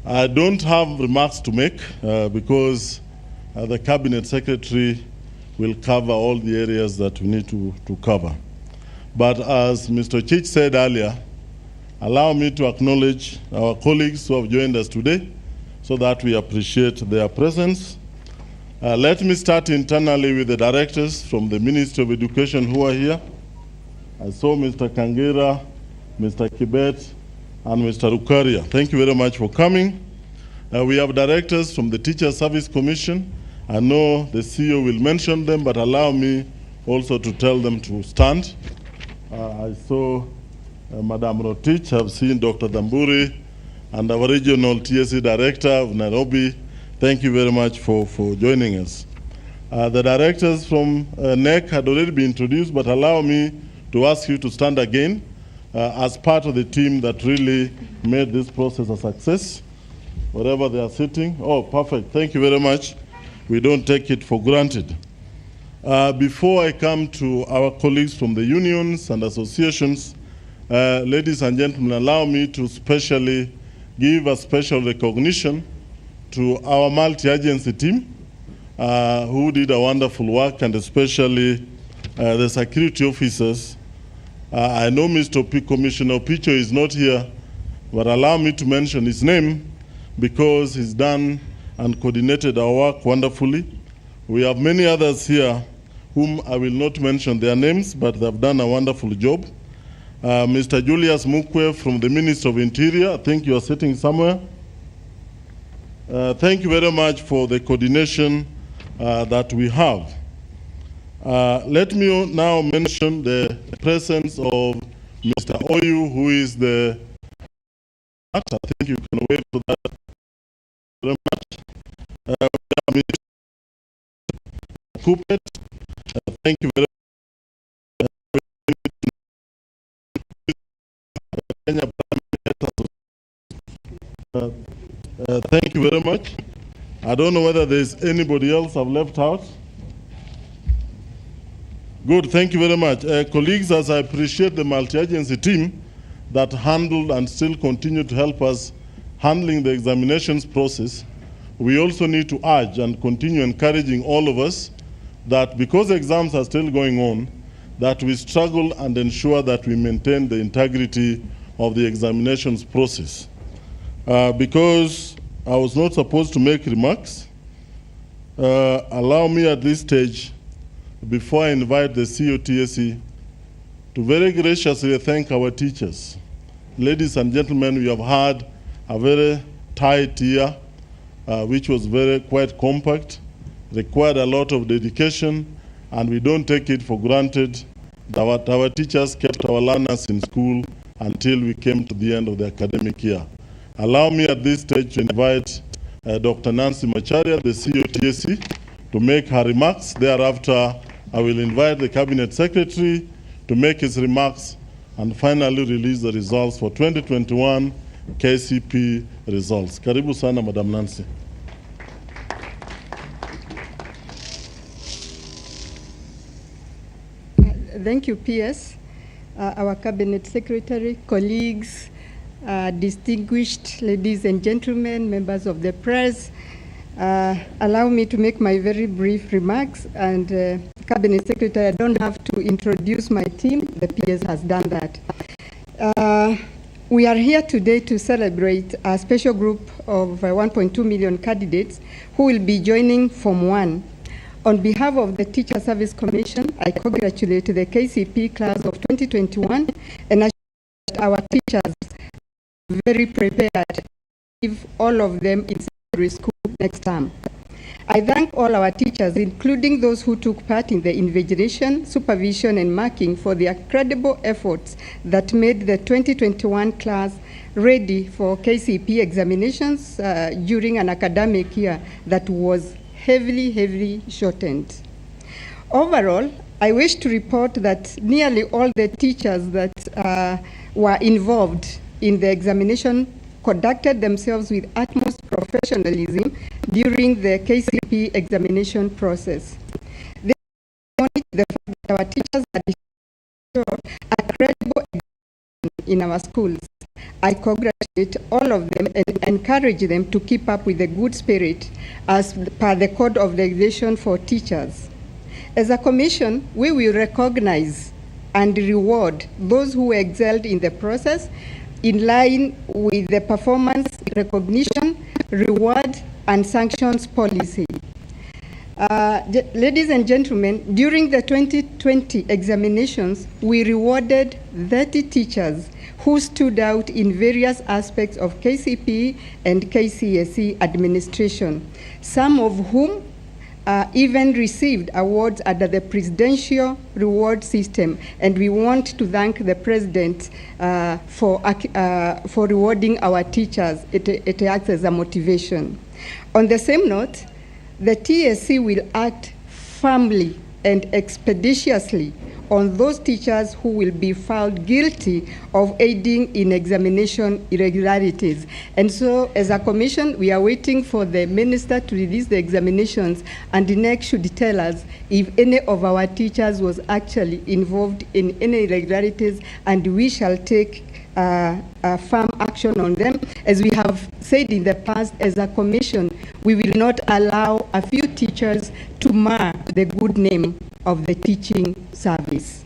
I don't have remarks to make because the Cabinet Secretary will cover all the areas that we need to cover. But as Mr. Chich said earlier, allow me to acknowledge our colleagues who have joined us today so that we appreciate their presence. Let me start internally with the directors from the Ministry of Education who are here. I saw Mr. Kangira, Mr. Kibet, and Mr. Rukaria. Thank you very much for coming. We have directors from the Teacher Service Commission. I know the CEO will mention them, but allow me also to tell them to stand. I saw Madam Rotich, I've seen Dr. Damburi, and our regional TSC director of Nairobi. Thank you very much for joining us. The directors from KNEC had already been introduced, but allow me to ask you to stand again as part of the team that really made this process a success. Wherever they are sitting. Oh, perfect. Thank you very much. We don't take it for granted. Before I come to our colleagues from the unions and associations, ladies and gentlemen, allow me to specially give a special recognition to our multi-agency team who did a wonderful work, and especially the security officers. I know Mr. Commissioner Picho is not here, but allow me to mention his name because he's done and coordinated our work wonderfully. We have many others here whom I will not mention their names, but they've done a wonderful job. Mr. Julius Mukwe from the Ministry of Interior, I think you are sitting somewhere. Thank you very much for the coordination that we have. Let me now mention the presence of Mr. Oyu, who is the... I think you can wait for that very much. Mr. Kupet, thank you very much. Thank you very much. I don't know whether there's anybody else I've left out. Good, thank you very much. Colleagues, as I appreciate the multi-agency team that handled and still continue to help us handling the examinations process, we also need to urge and continue encouraging all of us that because exams are still going on, that we struggle and ensure that we maintain the integrity of the examinations process. Because I was not supposed to make remarks, allow me at this stage, before I invite the COTSC, to very graciously thank our teachers. Ladies and gentlemen, we have had a very tight year, which was very quite compact, required a lot of dedication, and we don't take it for granted that our teachers kept our learners in school until we came to the end of the academic year. Allow me at this stage to invite Dr. Nancy Macharia, the COTSC, to make her remarks. Thereafter, I will invite the Cabinet Secretary to make his remarks and finally release the results for 2021 KCPE results. Karibu sana, Madam Nancy. Thank you, PS, our Cabinet Secretary, colleagues, distinguished ladies and gentlemen, members of the press. Allow me to make my very brief remarks. And Cabinet Secretary, I don't have to introduce my team. The PS has done that. We are here today to celebrate a special group of 1.2 million candidates who will be joining Form 1. On behalf of the Teacher Service Commission, I congratulate the KCPE class of 2021 and assure that our teachers are very prepared to give all of them in secondary school next term. I thank all our teachers, including those who took part in the invigilation, supervision, and marking for their credible efforts that made the 2021 class ready for KCPE examinations during an academic year that was heavily, heavily shortened. Overall, I wish to report that nearly all the teachers that were involved in the examination conducted themselves with utmost professionalism during the KCPE examination process. This the fact that our teachers had a credible in our schools. I congratulate all of them and encourage them to keep up with the good spirit as per the Code of Regulation for Teachers. As a commission, we will recognize and reward those who excelled in the process in line with the performance recognition, reward, and sanctions policy. Ladies and gentlemen, during the 2020 examinations, we rewarded 30 teachers who stood out in various aspects of KCPE and KCSE administration, some of whom even received awards under the presidential reward system, and we want to thank the president for rewarding our teachers. It acts as a motivation. On the same note, the TSC will act firmly and expeditiously on those teachers who will be found guilty of aiding in examination irregularities. And so, as a commission, we are waiting for the minister to release the examinations, and the next should tell us if any of our teachers was actually involved in any irregularities, and we shall take firm action on them. As we have said in the past, as a commission, we will not allow a few teachers to mar the good name of the teaching service.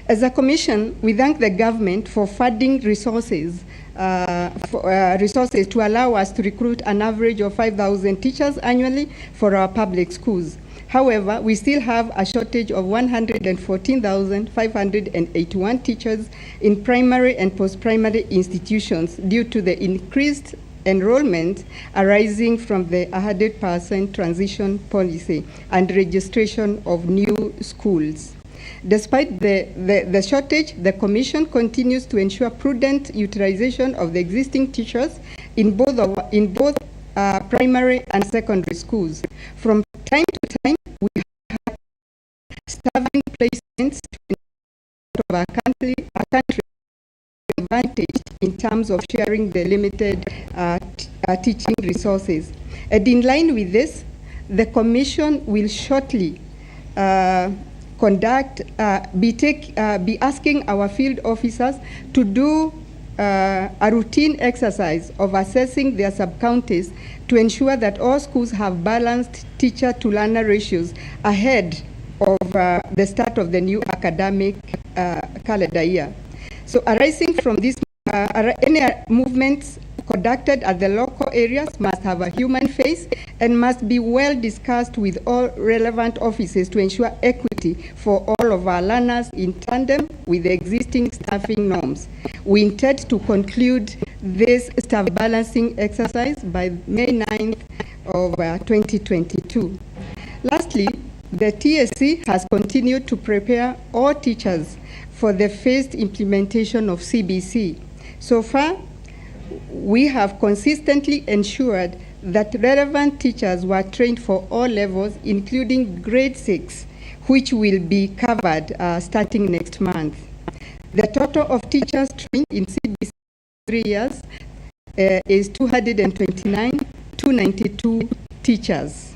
As a commission, we thank the government for funding resources to allow us to recruit an average of 5,000 teachers annually for our public schools. However, we still have a shortage of 114,581 teachers in primary and post-primary institutions due to the increased enrollment arising from the 100% transition policy and registration of new schools. Despite the shortage, the Commission continues to ensure prudent utilization of the existing teachers in both primary and secondary schools. From time to time, we have staffing placements of our country advantage in terms of sharing the limited teaching resources. And in line with this, the Commission will shortly be asking our field officers to do a routine exercise of assessing their sub-counties to ensure that all schools have balanced teacher-to-learner ratios ahead of the start of the new academic calendar year. So arising from this, any movements conducted at the local areas must have a human face and must be well discussed with all relevant offices to ensure equity for all of our learners in tandem with the existing staffing norms. We intend to conclude this staff balancing exercise by May 9th of 2022. Lastly, the TSC has continued to prepare all teachers for the phased implementation of CBC. So far, we have consistently ensured that relevant teachers were trained for all levels, including grade 6, which will be covered starting next month. The total of teachers trained in CBC 3 years is 229,292 teachers.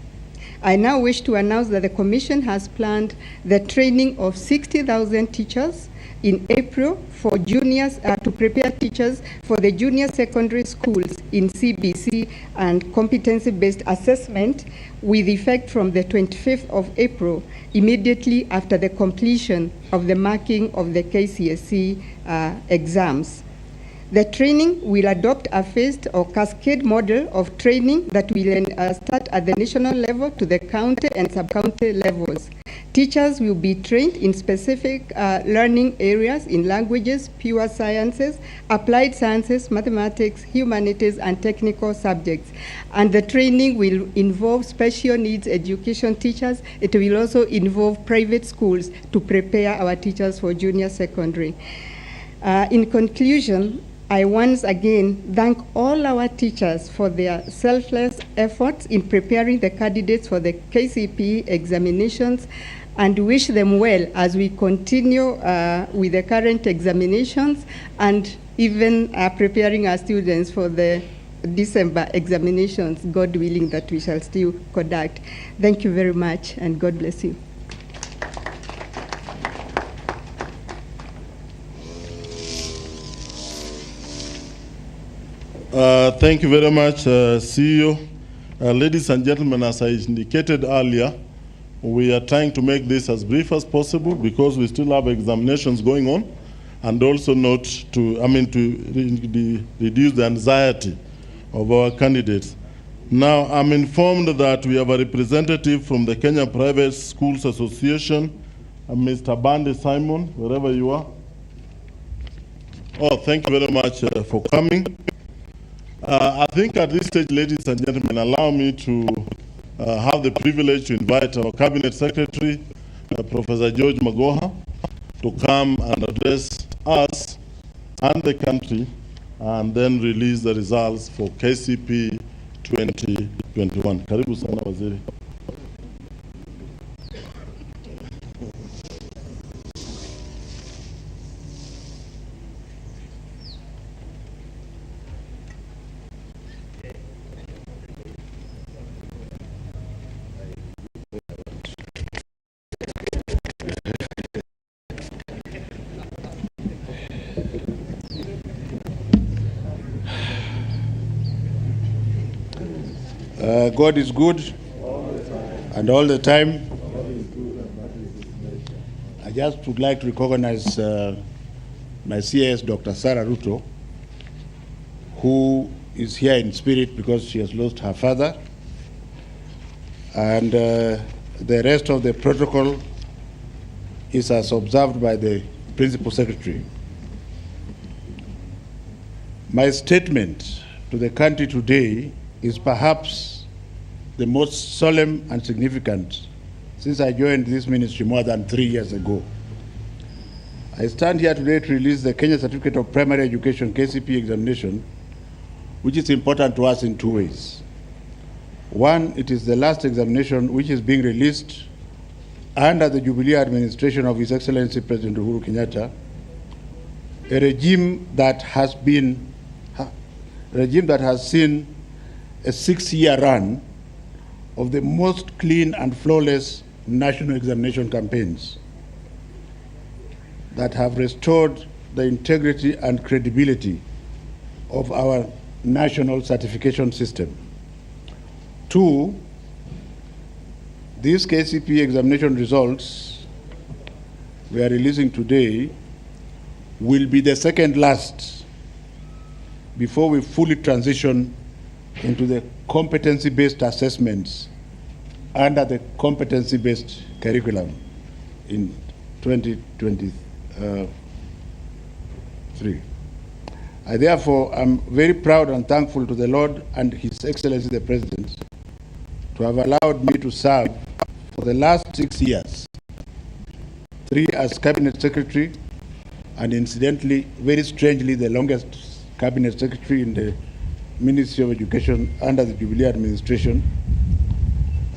I now wish to announce that the Commission has planned the training of 60,000 teachers in April for juniors to prepare teachers for the junior secondary schools in CBC and competency-based assessment with effect from the 25th of April, immediately after the completion of the marking of the KCSE exams. The training will adopt a phased or cascade model of training that will start at the national level to the county and sub-county levels. Teachers will be trained in specific learning areas in languages, pure sciences, applied sciences, mathematics, humanities, and technical subjects. And the training will involve special needs education teachers. It will also involve private schools to prepare our teachers for junior secondary. In conclusion, I once again thank all our teachers for their selfless efforts in preparing the candidates for the KCPE examinations and wish them well as we continue with the current examinations and even preparing our students for the December examinations, God willing, that we shall still conduct. Thank you very much, and God bless you. Thank you very much, CEO. Ladies and gentlemen, as I indicated earlier, we are trying to make this as brief as possible because we still have examinations going on, and also not to, to reduce the anxiety of our candidates. Now, I'm informed that we have a representative from the Kenya Private Schools Association, Mr. Bandi Simon, wherever you are. Oh, thank you very much for coming. I think at this stage, ladies and gentlemen, allow me to have the privilege to invite our Cabinet Secretary, Professor George Magoha, to come and address us and the country and then release the results for KCPE 2021. Karibu sana waziri. God is good and all the time. I just would like to recognize my CS, Dr. Sarah Ruto, who is here in spirit because she has lost her father. And the rest of the protocol is as observed by the Principal Secretary. My statement to the country today is perhaps the most solemn and significant since I joined this ministry more than 3 years ago. I stand here today to release the Kenya Certificate of Primary Education KCPE examination, which is important to us in two ways. One, it is the last examination which is being released under the Jubilee administration of His Excellency President Uhuru Kenyatta, a regime that has been, a regime that has seen a 6-year run of the most clean and flawless national examination campaigns that have restored the integrity and credibility of our national certification system. Two, these KCPE examination results we are releasing today will be the second last before we fully transition into the competency-based assessments under the competency-based curriculum in 2023. I therefore am very proud and thankful to the Lord and His Excellency the President to have allowed me to serve for the last 6 years, 3 as Cabinet Secretary, and incidentally, very strangely, the longest Cabinet Secretary in the Ministry of Education under the Jubilee administration,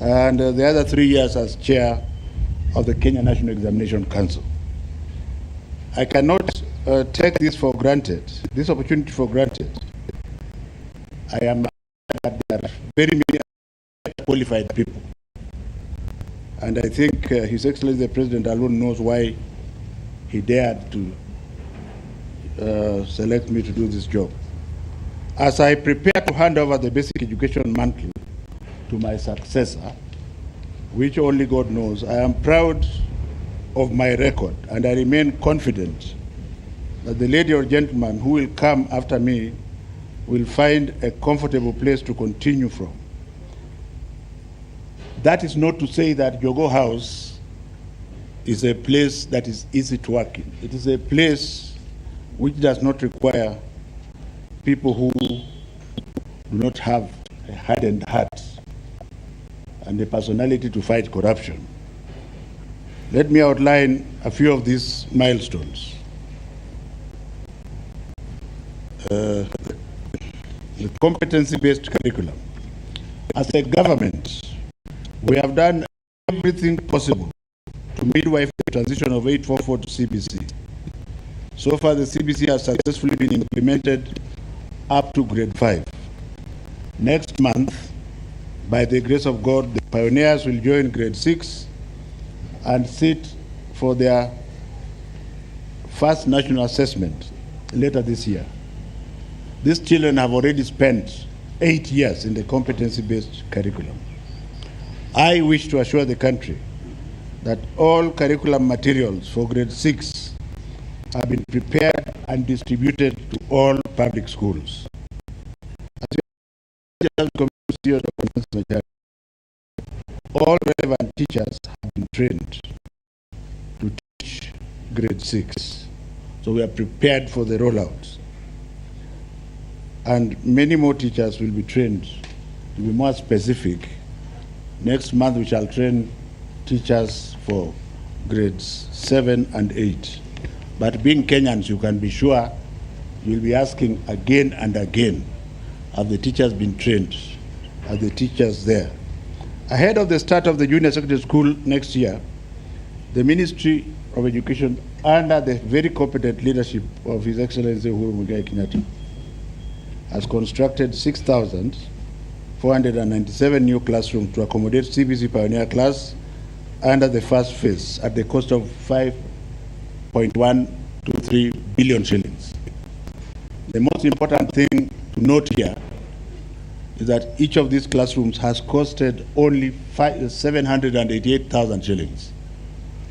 and the other 3 years as chair of the Kenya National Examination Council. I cannot take this for granted, this opportunity for granted. I am that there are very many qualified people. And I think His Excellency the President alone knows why he dared to select me to do this job. As I prepare to hand over the basic education mantle to my successor, which only God knows, I am proud of my record, and I remain confident that the lady or gentleman who will come after me will find a comfortable place to continue from. That is not to say that Jogoo House is a place that is easy to work in. It is a place which does not require people who do not have a hardened heart and a personality to fight corruption. Let me outline a few of these milestones. The competency-based curriculum. As a government, we have done everything possible to midwife the transition of 844 to CBC. So far, the CBC has successfully been implemented up to grade 5. Next month, by the grace of God, the pioneers will join grade 6 and sit for their first national assessment later this year. These children have already spent 8 years in the competency-based curriculum. I wish to assure the country that all curriculum materials for grade 6 have been prepared and distributed to all public schools. As all relevant teachers have been trained to teach grade 6. So we are prepared for the rollout. And many more teachers will be trained to be more specific Next month we shall train teachers for grades 7 and 8. But being Kenyans, you can be sure you'll be asking again and again, have the teachers been trained? Are the teachers there? Ahead of the start of the junior secondary school next year, the Ministry of Education, under the very competent leadership of His Excellency Uhuru Muigai Kenyatta, has constructed 6,497 new classrooms to accommodate CBC Pioneer class under the first phase at the cost of 5.123 billion shillings. The most important thing to note here is that each of these classrooms has costed only 788,000 shillings.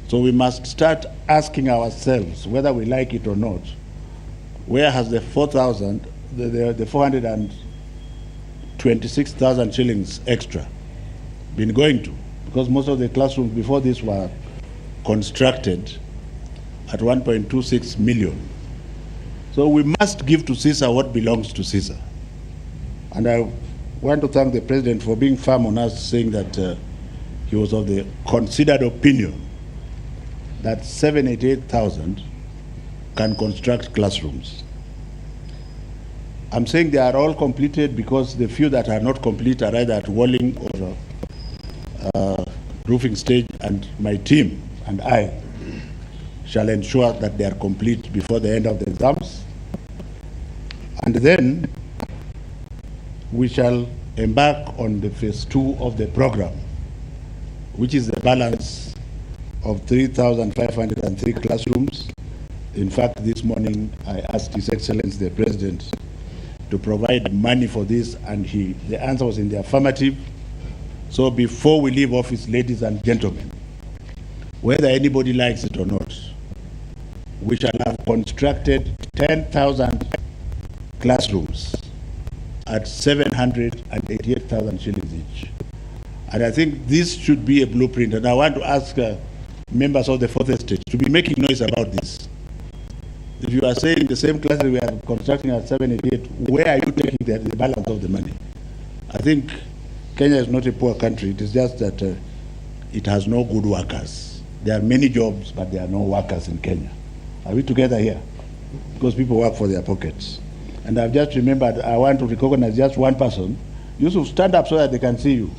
So we must start asking ourselves, whether we like it or not, where has the 426,000 shillings extra been going to? Because most of the classrooms before this were constructed at 1.26 million. So we must give to Caesar what belongs to Caesar. And I want to thank the president for being firm on us, saying that he was of the considered opinion that 788,000 can construct classrooms. I'm saying they are all completed because the few that are not complete are either at walling or roofing stage, and my team and I shall ensure that they are complete before the end of the exams. And then we shall embark on the phase 2 of the program, which is the balance of 3,503 classrooms. In fact, this morning I asked His Excellency the President to provide money for this, and the answer was in the affirmative. So before we leave office, ladies and gentlemen, whether anybody likes it or not, we shall have constructed 10,000 classrooms at 788,000 shillings each. And I think this should be a blueprint. And I want to ask members of the Fourth Estate to be making noise about this. If you are saying the same classes we are constructing at 788, where are you taking the balance of the money? I think Kenya is not a poor country. It is just that it has no good workers. There are many jobs, but there are no workers in Kenya. Are we together here? Because people work for their pockets. And I've just remembered, I want to recognize just one person. Yusuf, stand up so that they can see you.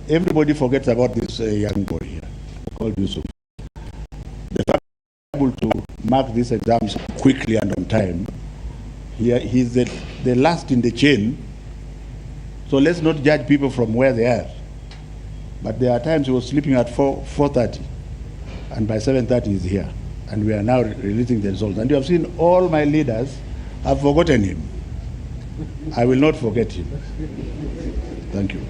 Everybody forgets about this young boy here called Yusuf. The fact that he was able to mark these exams quickly and on time, he's the last in the chain. So let's not judge people from where they are. But there are times he was sleeping at 4:30, and by 7:30 he's here. And we are now releasing the results. And you have seen all my leaders have forgotten him. I will not forget him. Thank you.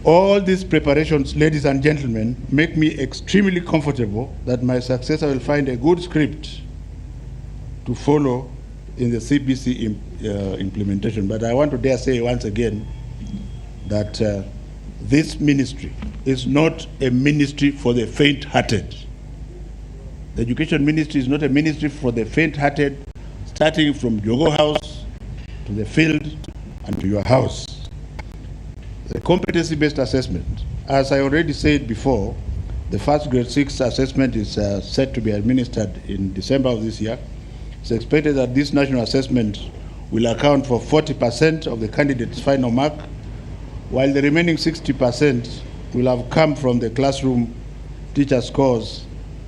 All these preparations, ladies and gentlemen, make me extremely comfortable that my successor will find a good script to follow in the CBC implementation. But I want to dare say once again that this ministry is not a ministry for the faint-hearted. The education ministry is not a ministry for the faint-hearted, starting from Jogoo House to the field and to your house. The competency-based assessment, as I already said before, the first grade 6 assessment is set to be administered in December of this year. It's expected that this national assessment will account for 40% of the candidates' final mark, while the remaining 60% will have come from the classroom teacher scores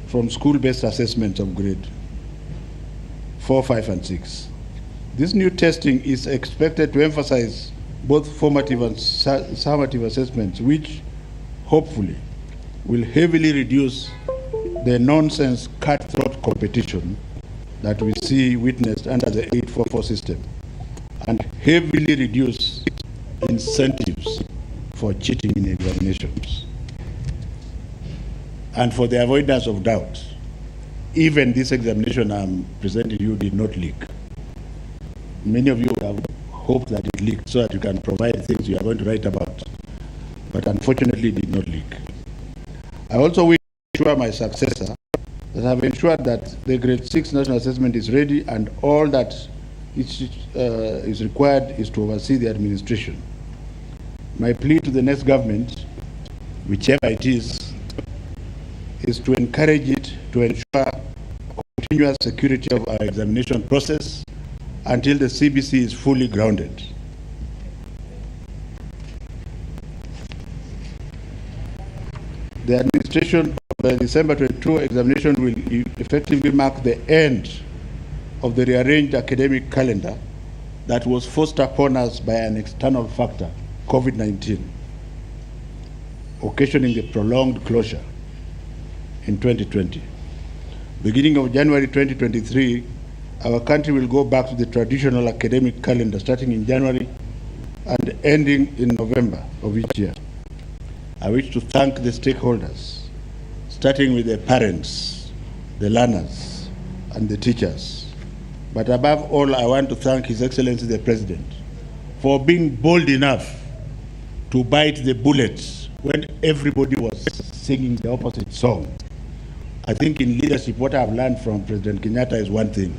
from school-based assessments of grade 4, 5, and 6. This new testing is expected to emphasize both formative and summative assessments, which hopefully will heavily reduce the nonsense cutthroat competition that we see witnessed under the 844 system, and heavily reduce incentives for cheating in examinations. And for the avoidance of doubt, even this examination I'm presenting you did not leak. Many of you have hoped that it leaked so that you can provide things you are going to write about. But unfortunately, it did not leak. I also wish to assure my successor that I have ensured that the grade 6 national assessment is ready and all that is required is to oversee the administration. My plea to the next government, whichever it is to encourage it to ensure continuous security of our examination process until the CBC is fully grounded. The administration of the December 22 examination will effectively mark the end of the rearranged academic calendar that was forced upon us by an external factor, COVID-19, occasioning the prolonged closure in 2020. Beginning of January 2023, our country will go back to the traditional academic calendar starting in January and ending in November of each year. I wish to thank the stakeholders, starting with the parents, the learners, and the teachers. But above all, I want to thank His Excellency the President for being bold enough to bite the bullets when everybody was singing the opposite song. I think in leadership, what I've learned from President Kenyatta is one thing,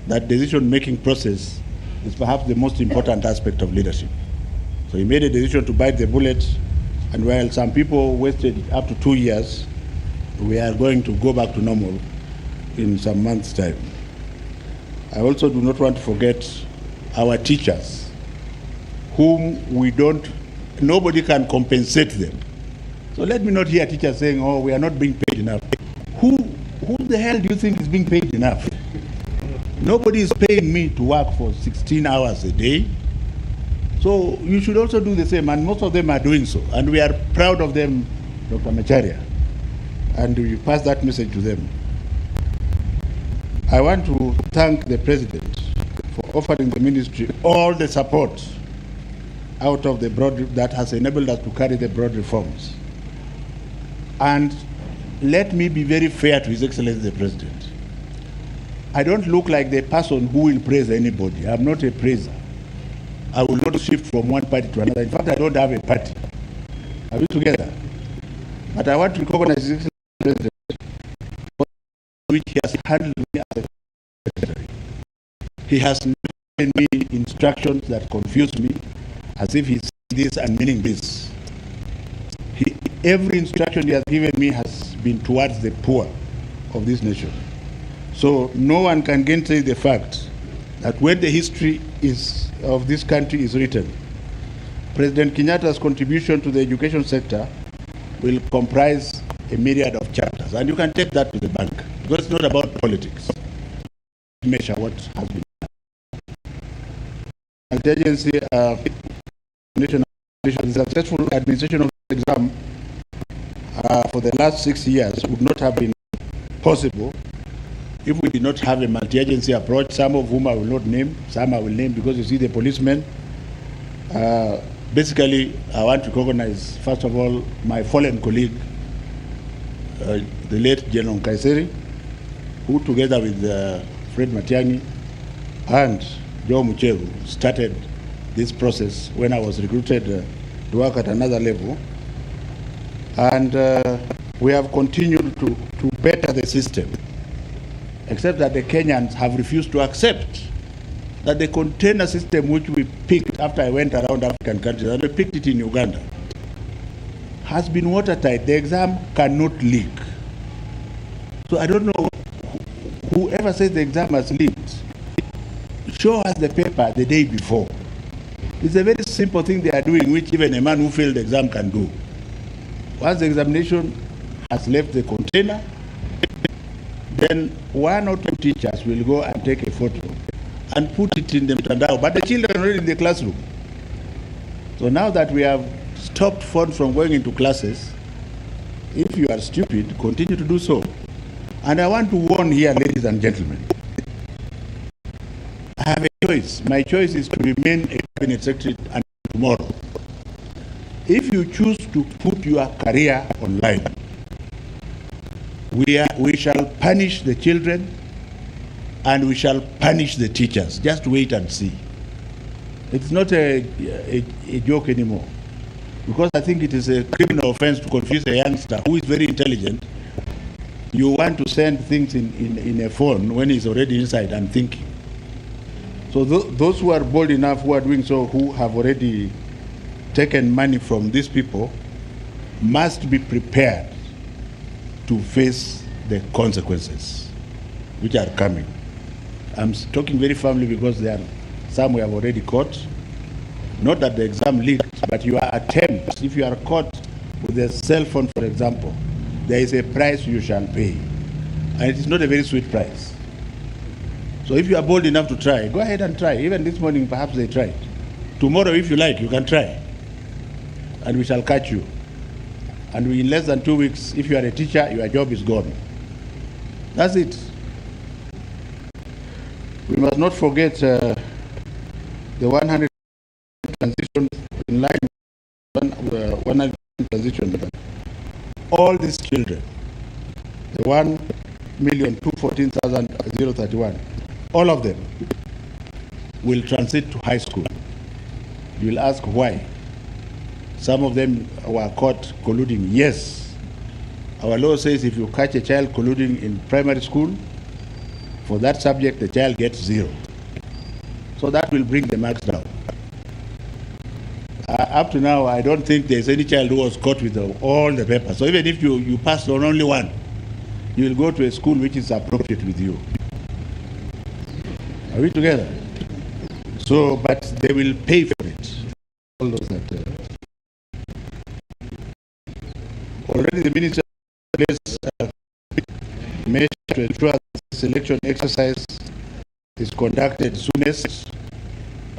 that decision-making process is perhaps the most important aspect of leadership. So he made a decision to bite the bullet, and while some people wasted up to 2 years, we are going to go back to normal in some months' time. I also do not want to forget our teachers, whom we don't, nobody can compensate them. So let me not hear teachers saying, oh, we are not being paid enough. Who the hell do you think is being paid enough? Nobody is paying me to work for 16 hours a day. So you should also do the same, and most of them are doing so. And we are proud of them, Dr. Macharia. And we pass that message to them. I want to thank the President for offering the ministry all the support out of the broad that has enabled us to carry the broad reforms. And let me be very fair to His Excellency the President. I don't look like the person who will praise anybody. I'm not a praiser. I will not shift from one party to another. In fact, I don't have a party. Are we together? But I want to recognize His Excellency the President for which he has handled me as a secretary. He has given me instructions that confuse me, as if he's saying this and meaning this. Every instruction he has given me has been towards the poor of this nation. So no one can gainsay the fact that when the history of this country is written, President Kenyatta's contribution to the education sector will comprise a myriad of chapters. And you can take that to the bank, because it's not about politics. Measure what has been done. Multi-agency the successful administration of the exam for the last 6 years would not have been possible if we did not have a multi-agency approach, some of whom I will not name, some I will name because you see the policemen. Basically, I want to recognize, first of all, my fallen colleague, the late General Nkaissery, who together with Fred Matiang'i and Joe Mucheru started this process when I was recruited to work at another level. And we have continued to better the system, except that the Kenyans have refused to accept that the container system which we picked after I went around African countries, and we picked it in Uganda, has been watertight. The exam cannot leak. So I don't know, whoever says the exam has leaked, show us the paper the day before. It's a very simple thing they are doing, which even a man who failed the exam can do. Once the examination has left the container, then one or two teachers will go and take a photo and put it in the mtandao, but the children are already in the classroom. So now that we have stopped phones from going into classes, if you are stupid, continue to do so. And I want to warn here, ladies and gentlemen, I have a choice. My choice is to remain a cabinet secretary until tomorrow. If you choose to put your career online, we shall punish the children and we shall punish the teachers. Just wait and see. It's not a joke anymore, because I think it is a criminal offense to confuse a youngster who is very intelligent. You want to send things in a phone when he's already inside and thinking. So those who are bold enough, who are doing so, who have already taken money from these people, must be prepared to face the consequences which are coming. I'm talking very firmly because there are some we have already caught. Not that the exam leaked, but your attempt, if you are caught with a cell phone, for example, there is a price you shall pay. And it is not a very sweet price. So if you are bold enough to try, go ahead and try. Even this morning, perhaps they tried. Tomorrow, if you like, you can try. And we shall catch you. And in less than 2 weeks, if you are a teacher, your job is gone. That's it. We must not forget the 100 transition in line, 100 transition. All these children, the 1,214,031, all of them will transit to high school. You will ask why. Some of them were caught colluding. Yes. Our law says if you catch a child colluding in primary school, for that subject, the child gets 0. So that will bring the marks down. Up to now, I don't think there's any child who was caught with all the papers. So even if you passed on only one, you will go to a school which is appropriate with you. Are we together? So, but they will pay for it. All those that... already the minister placed measure to ensure the selection exercise is conducted soonest,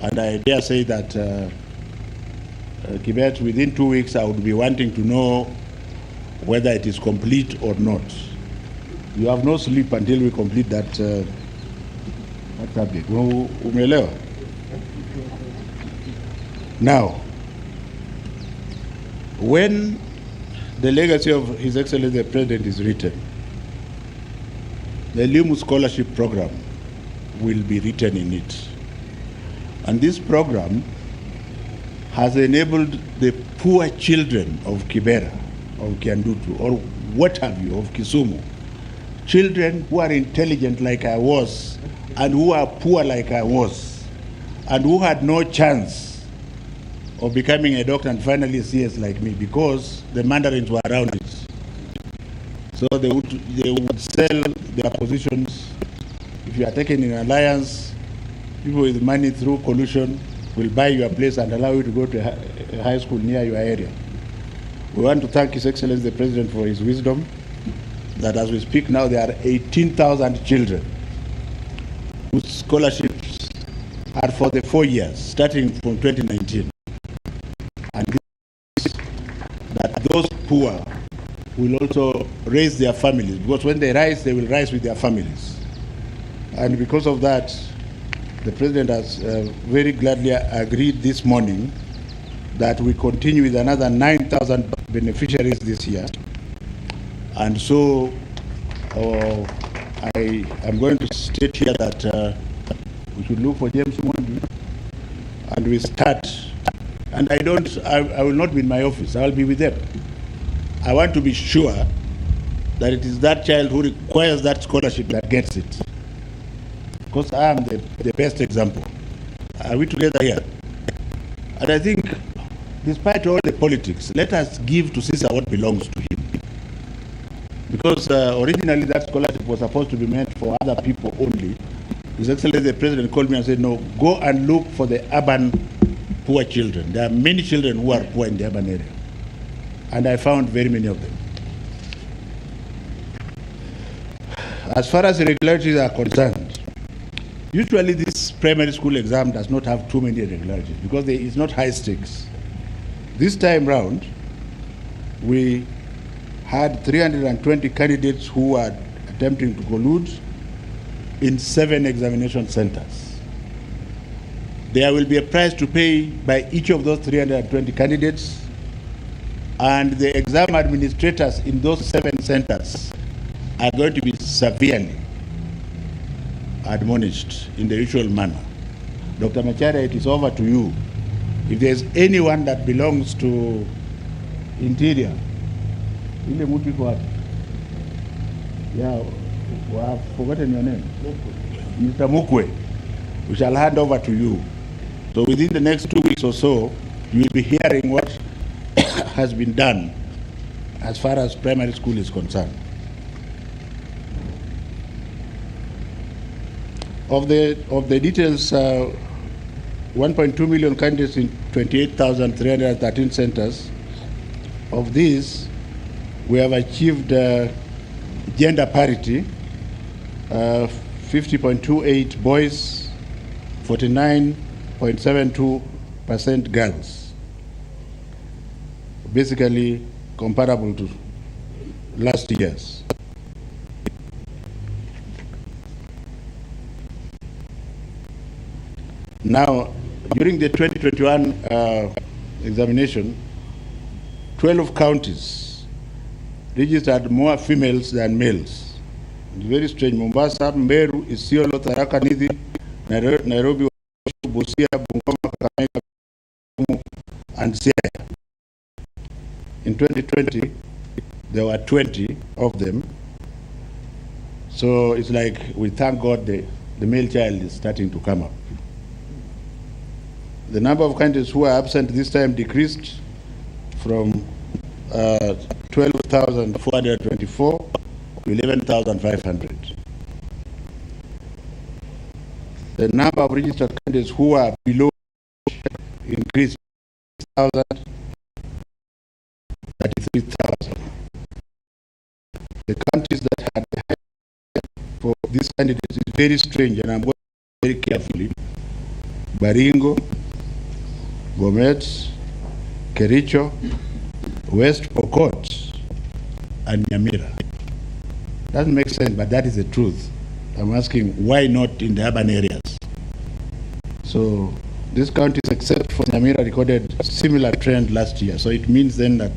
and I dare say that Kibet, within 2 weeks I would be wanting to know whether it is complete or not. You have no sleep until we complete that, that subject. Umeelewa? Now, when the legacy of His Excellency the President is written, the Elimu Scholarship Program will be written in it. And this program has enabled the poor children of Kibera, of Kiandutu, or what have you, of Kisumu, children who are intelligent like I was, and who are poor like I was, and who had no chance of becoming a doctor and finally a CS like me, because the Mandarins were around it. So they would sell their positions. If you are taken in alliance, people with money through collusion will buy your place and allow you to go to a high school near your area. We want to thank His Excellency the President for his wisdom, that as we speak now, there are 18,000 children whose scholarships are for the 4 years, starting from 2019. And this, that those poor will also raise their families, because when they rise, they will rise with their families. And because of that, the President has very gladly agreed this morning that we continue with another 9,000 beneficiaries this year. And so I am going to state here that we should look for James Mwangi, and we start. And I will not be in my office, I will be with them. I want to be sure that it is that child who requires that scholarship that gets it. Because I am the best example. Are we together here? And I think, despite all the politics, let us give to Caesar what belongs to him. Because originally that scholarship was supposed to be meant for other people only. His Excellency the President called me and said, no, go and look for the urban poor children. There are many children who are poor in the urban area. And I found very many of them. As far as irregularities are concerned, usually this primary school exam does not have too many irregularities because it's not high stakes. This time round, we had 320 candidates who were attempting to collude in 7 examination centers. There will be a price to pay by each of those 320 candidates, and the exam administrators in those 7 centers are going to be severely admonished in the usual manner. Dr. Macharia, it is over to you. If there's anyone that belongs to Interior, yeah, well, I've forgotten your name. Mr. Mukwe. We shall hand over to you. So within the next 2 weeks or so, you will be hearing what has been done as far as primary school is concerned. Of the details, 1.2 million candidates in 28,313 centers. Of these, we have achieved gender parity, 50.28 boys, 49.72% girls. Basically comparable to last year's. Now, during the 2021 examination, 12 counties registered more females than males. It's very strange. Mombasa, Meru, Isiolo, Tharaka Nithi, Nairobi, Busia, Bungoma, Kakamega, and Siaya. In 2020, there were 20 of them. So it's like we thank God the male child is starting to come up. The number of candidates who are absent this time decreased from 12,424 to 11,500. The number of registered candidates who are below increased to 33,000. The countries that had the highest for these candidates is very strange, and I'm going very carefully. Baringo, Bomet, Kericho, West Pokot, and Nyamira. Doesn't make sense, but that is the truth. I'm asking why not in the urban areas? So these counties, except for Nyamira, recorded similar trend last year. So it means then that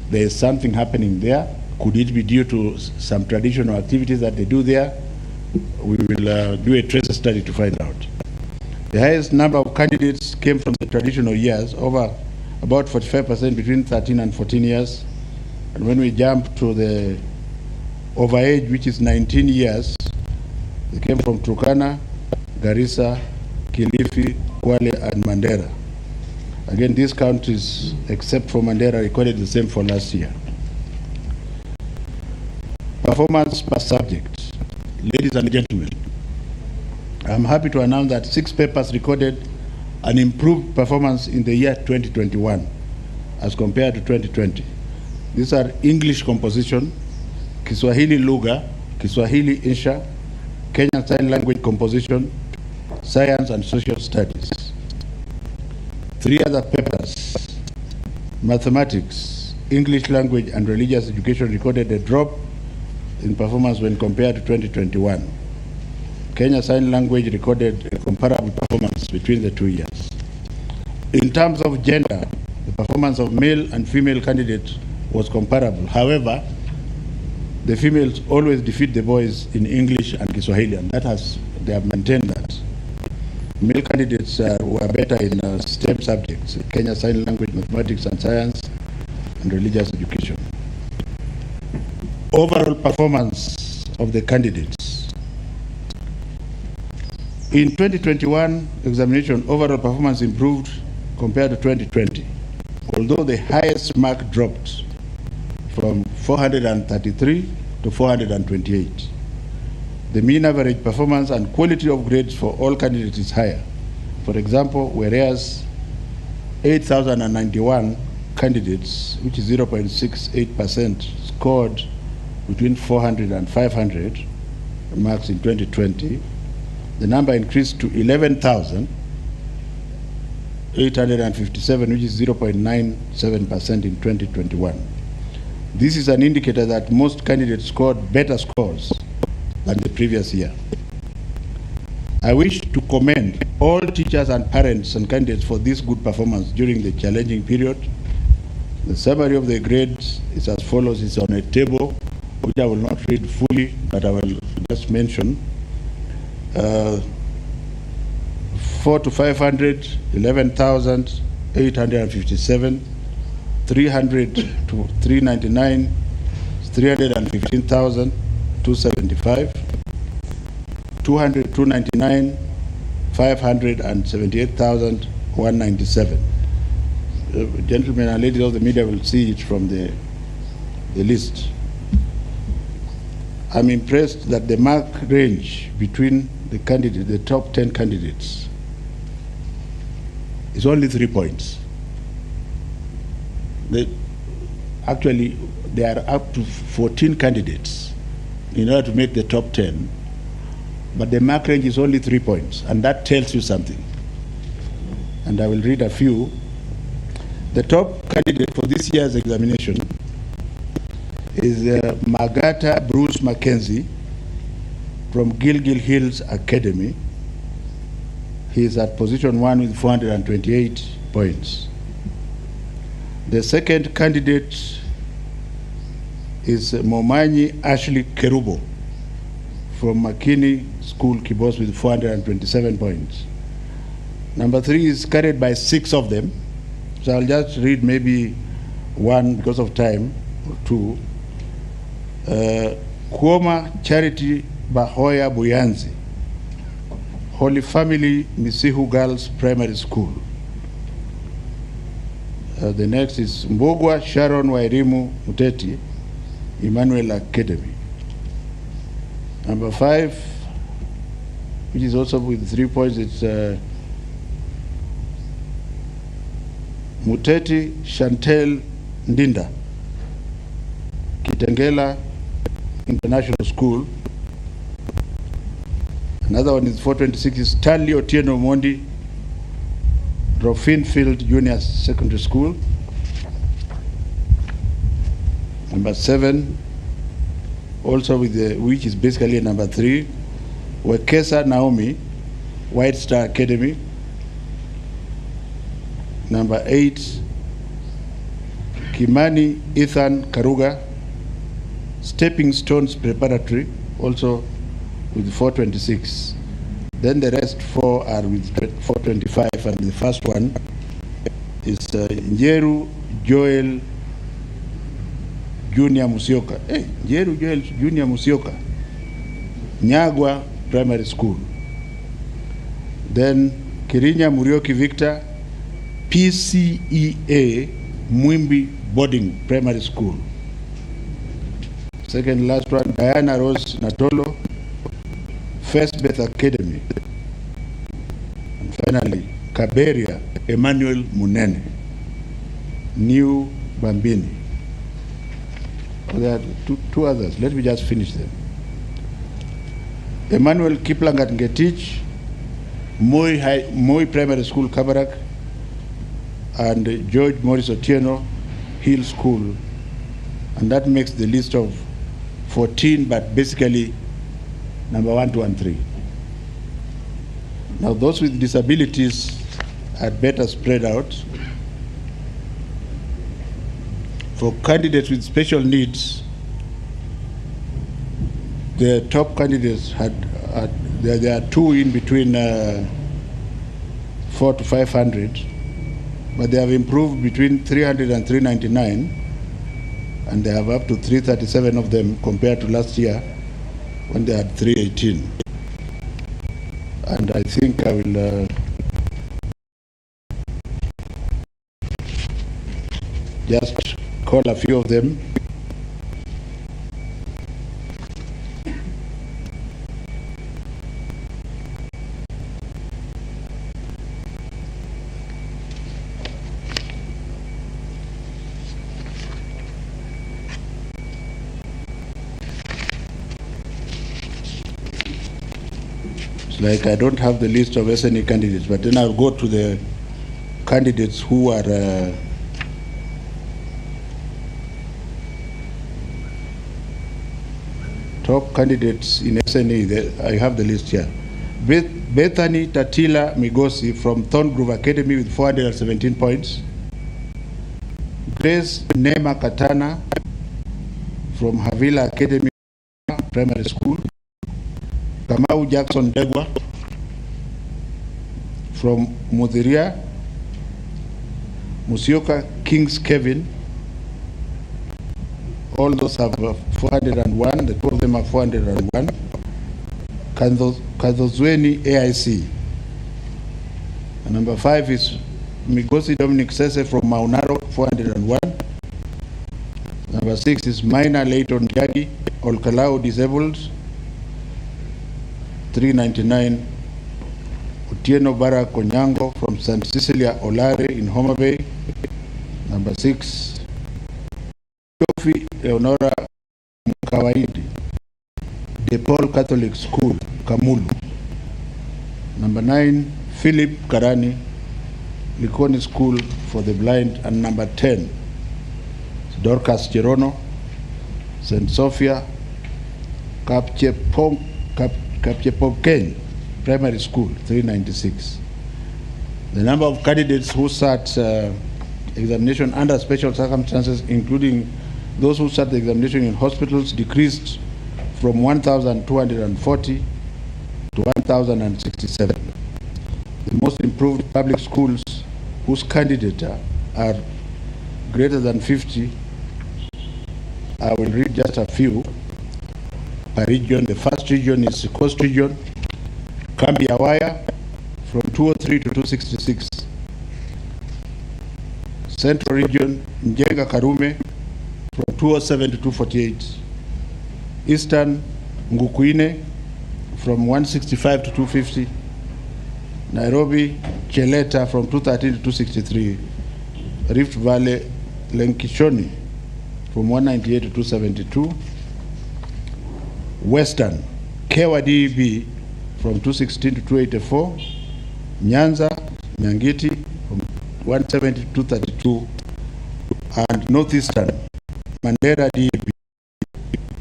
there is something happening there. Could it be due to some traditional activities that they do there? We will do a tracer study to find out. The highest number of candidates came from the traditional years, over about 45% between 13 and 14 years. And when we jump to the overage, which is 19 years, they came from Turkana, Garissa, Kilifi, Kwale, and Mandera. Again, these counties, except for Mandera, recorded the same for last year. Performance per subject. Ladies and gentlemen, I'm happy to announce that 6 papers recorded an improved performance in the year 2021 as compared to 2020. These are English composition, Kiswahili Lugha, Kiswahili Insha, Kenyan Sign Language composition, Science and Social Studies. 3 other papers, Mathematics, English Language and Religious Education, recorded a drop in performance when compared to 2021. Kenya Sign Language recorded a comparable performance between the 2 years. In terms of gender, the performance of male and female candidates was comparable. However, the females always defeat the boys in English and Kiswahili, and that has, they have maintained that. Male candidates were better in STEM subjects, Kenya Sign Language, Mathematics and Science, and Religious Education. Overall performance of the candidates. In 2021 examination, overall performance improved compared to 2020, although the highest mark dropped from 433 to 428. The mean average performance and quality of grades for all candidates is higher. For example, whereas 8,091 candidates, which is 0.68%, scored between 400 and 500 marks in 2020, the number increased to 11,857, which is 0.97% in 2021. This is an indicator that most candidates scored better scores than the previous year. I wish to commend all teachers and parents and candidates for this good performance during the challenging period. The summary of the grades is as follows. It's on a table, which I will not read fully, but I will just mention. 4 to 500, 11,857, 300 to 399, 315,275, 200 299, 578,197. Gentlemen and ladies of the media will see it from the list. I'm impressed that the mark range between the candidates, the top 10 candidates, is only 3 points. Actually, there are up to 14 candidates in order to make the top 10, but the mark range is only 3 points, and that tells you something. And I will read a few. The top candidate for this year's examination is Magata Bruce Mackenzie from Gilgil Hills Academy. He is at position 1 with 428 points. The second candidate is Momanyi Ashley Kerubo from McKinney School, Kibos, with 427 points. Number 3 is carried by 6 of them. So I'll just read maybe one because of time, or 2. Kuoma Charity Bahoya Buyanzi, Holy Family Misihu Girls Primary School. The next is Mbogwa Sharon Wairimu Muteti, Emmanuel Academy. Number 5, which is also with 3 points, it's Muteti Chantel Ndinda, Kitengela International School. Another one is 426 is Stanley Otieno Mondi, Rofinfield Junior Secondary School. Number 7, also with the, which is basically number 3, Wekesa Naomi, White Star Academy. Number 8, Kimani Ethan Karuga, Stepping Stones Preparatory, also with 426. Then the rest 4 are with 425, and the first one is Njeru Joel Junior Musyoka. Hey, Njeru Joel Junior Musyoka, Nyagwa Primary School. Then Kirinya Murioki Victor, PCEA Mwimbi Boarding Primary School. Second last one, Diana Rose Natolo, First Beth Academy. And finally, Kaberia Emmanuel Munene, New Bambini. Oh, there are two others. Let me just finish them. Emmanuel Kiplangat Ngetich, Moi Primary School, Kabarak, and George Morris Otieno, Hill School. And that makes the list of 14, but basically number 1, 2, and 3. Now, those with disabilities are better spread out. For candidates with special needs, the top candidates had there are 2 in between 4 to 500, but they have improved between 300 and 399, and they have up to 337 of them compared to last year when they had 318. And I think I will just call a few of them. Like I don't have the list of SNE candidates, but then I'll go to the candidates who are top candidates in SNE. I have the list here. Bethany Tatila Migosi from Thorngrove Academy with 417 points. Grace Nema Katana from Havila Academy Primary School. Kamau Jackson Degwa from Muthiria. Musyoka Kings Kevin. All those have 401. The two of them are 401. Kadhozweni AIC. And number 5 is Migosi Dominic Sese from Mau Narok, 401. Number 6 is Minor Leighton Jagi, Olkalou Disabled, 399. Otieno Barak Onyango from St. Cecilia Olare in Homa Bay. Number 6, Sophie Leonora Kawaidi, DePaul Catholic School, Kamulu. Number 9, Philip Karani, Likoni School for the Blind. And number 10, Dorcas Cherono, St. Sophia, Kapchepokeny Primary School, 396. The number of candidates who sat examination under special circumstances, including those who sat the examination in hospitals, decreased from 1,240 to 1,067. The most improved public schools whose candidates are greater than 50, I will read just a few per region. The first region is the Coast region, Kambi Awaya, from 203 to 266. Central region, Njenga Karume, from 207 to 248. Eastern, Ngukuine, from 165 to 250. Nairobi, Cheleta, from 213 to 263. Rift Valley, Lenkishoni, from 198 to 272. Western, Kewa DEB, from 216 to 284. Nyanza, Nyangiti, from 170 to 232. And Northeastern, Mandera DEB,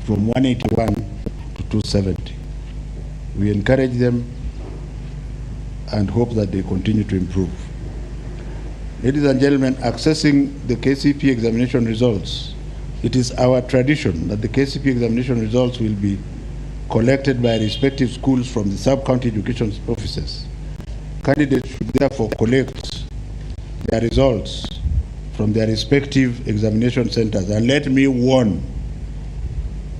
from 181 to 270. We encourage them and hope that they continue to improve. Ladies and gentlemen, accessing the KCPE examination results, it is our tradition that the KCPE examination results will be collected by respective schools from the sub-county education offices. Candidates should therefore collect their results from their respective examination centers. And let me warn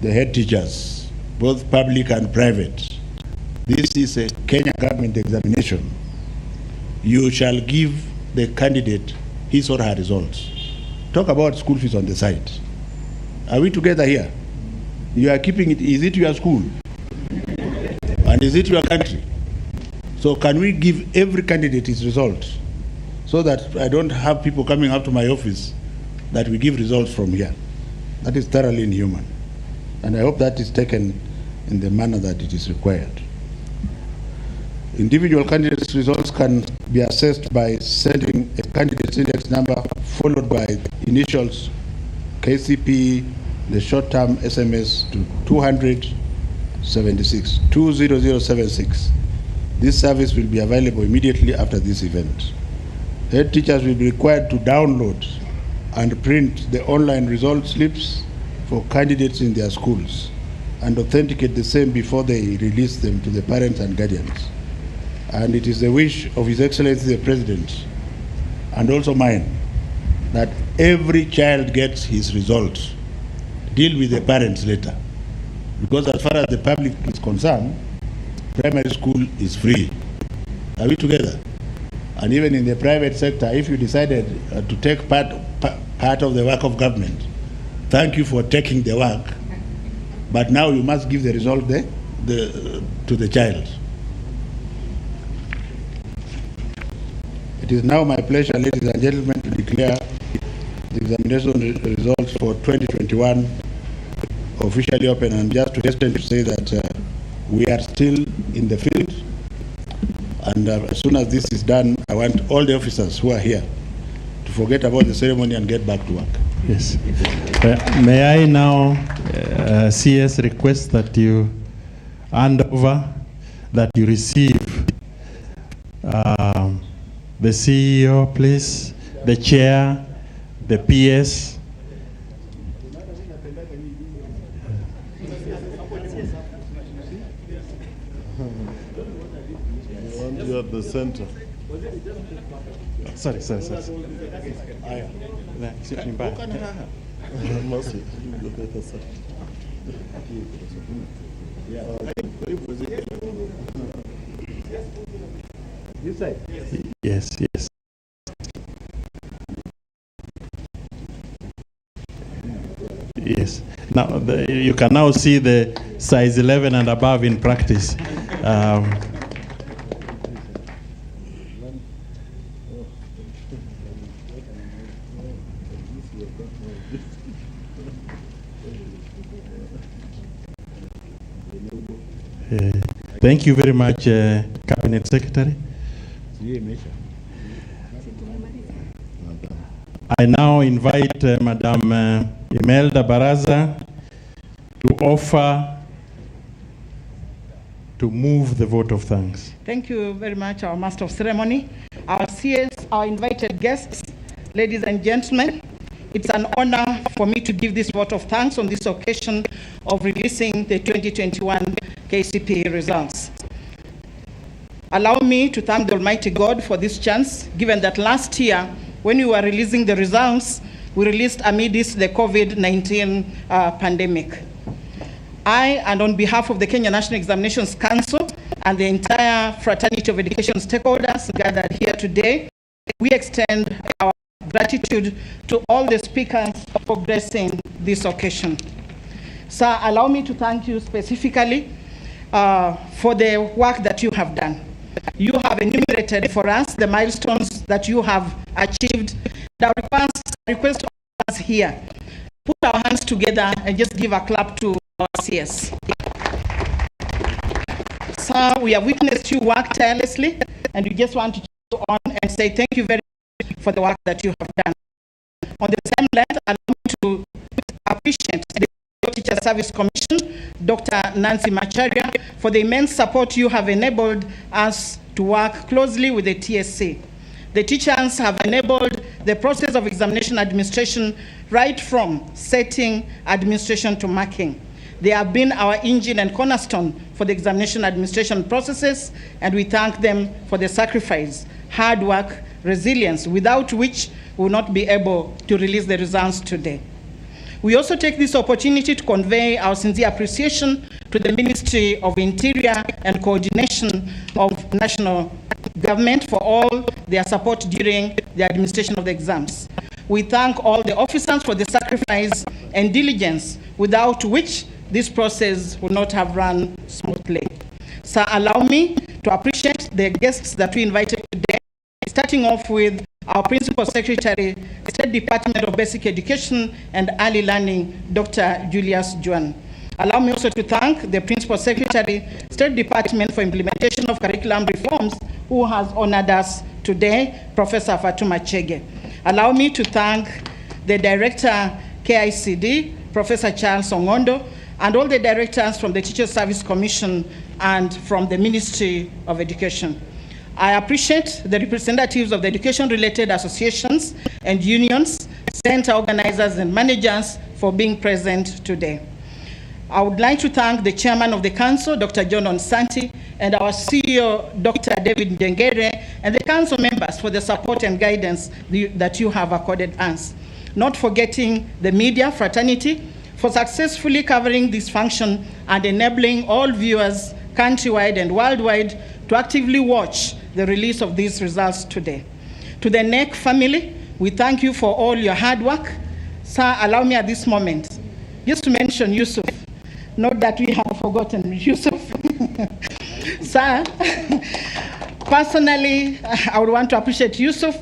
the head teachers, both public and private, this is a Kenya government examination. You shall give the candidate his or her results. Talk about school fees on the side. Are we together here? You are keeping it. Is it your school? And is it your country? So can we give every candidate his results so that I don't have people coming up to my office that we give results from here? That is thoroughly inhuman. And I hope that is taken in the manner that it is required. Individual candidates' results can be assessed by sending a candidate's index number followed by initials KCPE, the short-term SMS to 276, 20076. This service will be available immediately after this event. Head teachers will be required to download and print the online result slips for candidates in their schools and authenticate the same before they release them to the parents and guardians. And it is the wish of His Excellency the President, and also mine, that every child gets his results. Deal with the parents later. Because as far as the public is concerned, primary school is free. Are we together? And even in the private sector, if you decided to take part of the work of government, thank you for taking the work, but now you must give the result to the child. It is now my pleasure, ladies and gentlemen, to declare the examination results for 2021 officially open. And just to hasten to say that we are still in the field, and as soon as this is done, I want all the officers who are here to forget about the ceremony and get back to work. Yes. May I now, CS, request that you hand over, that you receive the CEO, please, the chair, the PS. You at the center. Sorry. This side? Yes. Yes. Yes. Now, you can now see the size 11 and above in practice. Thank you very much, Cabinet Secretary. I now invite Madam Imelda Baraza to offer to move the vote of thanks. Thank you very much, our Master of Ceremony, our CS, our invited guests, ladies and gentlemen. It's an honor for me to give this vote of thanks on this occasion of releasing the 2021 KCPE results. Allow me to thank the Almighty God for this chance, given that last year, when we were releasing the results, we released amidst the COVID-19 pandemic. I, and on behalf of the Kenya National Examinations Council and the entire fraternity of education stakeholders gathered here today, we extend our gratitude to all the speakers for gracing this occasion. Sir, allow me to thank you specifically for the work that you have done. You have enumerated for us the milestones that you have achieved. Now, request us here, put our hands together and just give a clap to our CS. Sir, we have witnessed you work tirelessly, and we just want to go on and say thank you very much for the work that you have done. On the same line, allow me to appreciate the Teacher Service Commission, Dr. Nancy Macharia, for the immense support you have enabled us to work closely with the TSC. The teachers have enabled the process of examination administration right from setting administration to marking. They have been our engine and cornerstone for the examination administration processes, and we thank them for the sacrifice, hard work, resilience, without which we will not be able to release the results today. We also take this opportunity to convey our sincere appreciation to the Ministry of Interior and Coordination of National Government for all their support during the administration of the exams. We thank all the officers for the sacrifice and diligence, without which this process would not have run smoothly. Sir, allow me to appreciate the guests that we invited today, starting off with our Principal Secretary, State Department of Basic Education and Early Learning, Dr. Julius Juan. Allow me also to thank the Principal Secretary, State Department for Implementation of Curriculum Reforms, who has honored us today, Professor Fatuma Chege. Allow me to thank the Director, KICD, Professor Charles Ongondo, and all the directors from the Teacher Service Commission and from the Ministry of Education. I appreciate the representatives of the education-related associations and unions, center organizers and managers for being present today. I would like to thank the chairman of the council, Dr. John Onsanti, and our CEO, Dr. David Njengere, and the council members for the support and guidance that you have accorded us. Not forgetting the media fraternity for successfully covering this function and enabling all viewers countrywide and worldwide to actively watch the release of these results today. To the NEC family, we thank you for all your hard work. Sir, allow me at this moment just to mention Yusuf. Not that we have forgotten Yusuf. Sir, personally, I would want to appreciate Yusuf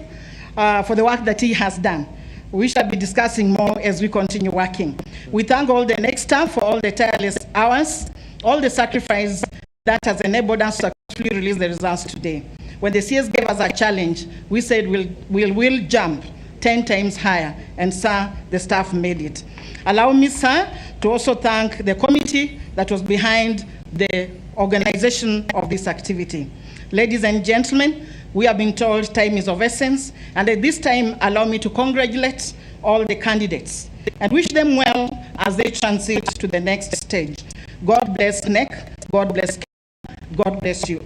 for the work that he has done. We shall be discussing more as we continue working. We thank all the NEC staff for all the tireless hours, all the sacrifice that has enabled us to successfully release the results today. When the CS gave us a challenge, we said we'll jump 10 times higher, and sir, the staff made it. Allow me, sir, to also thank the committee that was behind the organization of this activity. Ladies and gentlemen, we have been told time is of essence, and at this time, allow me to congratulate all the candidates and wish them well as they transit to the next stage. God bless NEC, God bless Kenya, God bless you.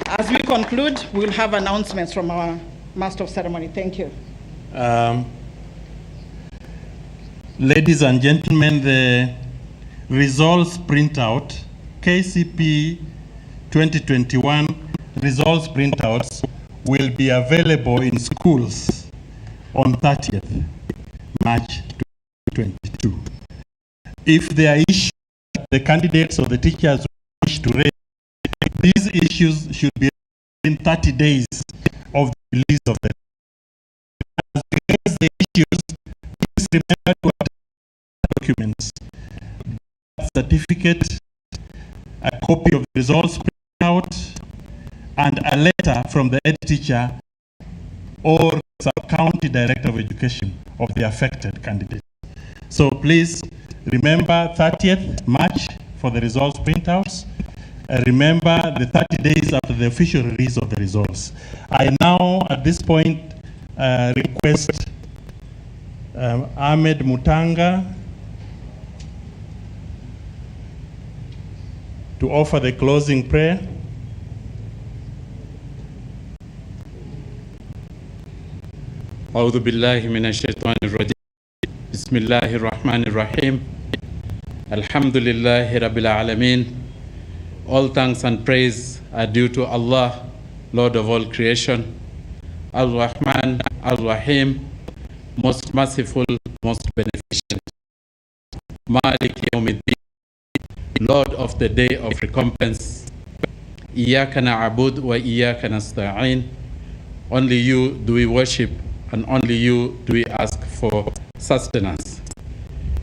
As we conclude, we will have announcements from our Master of Ceremony. Thank you. Ladies and gentlemen, the results printout, KCPE 2021 results printouts will be available in schools on 30th March 2022. If there are issues the candidates or the teachers wish to raise, these issues should be in 30 days of the release of the. As we raise the issues, please remember to attach documents, certificate, a copy of the results printout, and a letter from the head teacher or sub-county director of education of the affected candidate. So please remember 30th March for the results printouts. Remember the 30 days after the official release of the results. I now, at this point, request Ahmed Mutanga to offer the closing prayer. أعوذ بالله من الشيطان الرجيم. بسم الله الرحمن الرحيم. الحمد لله رب العالمين. All thanks and praise are due to Allah, Lord of all creation. Al-Rahman, Al-Rahim, most merciful, most beneficent. Malik Yawmiddin, Lord of the day of recompense. Iyaka na'bud wa iyaka nasta'in. Only you do we worship, and only you do we ask for sustenance.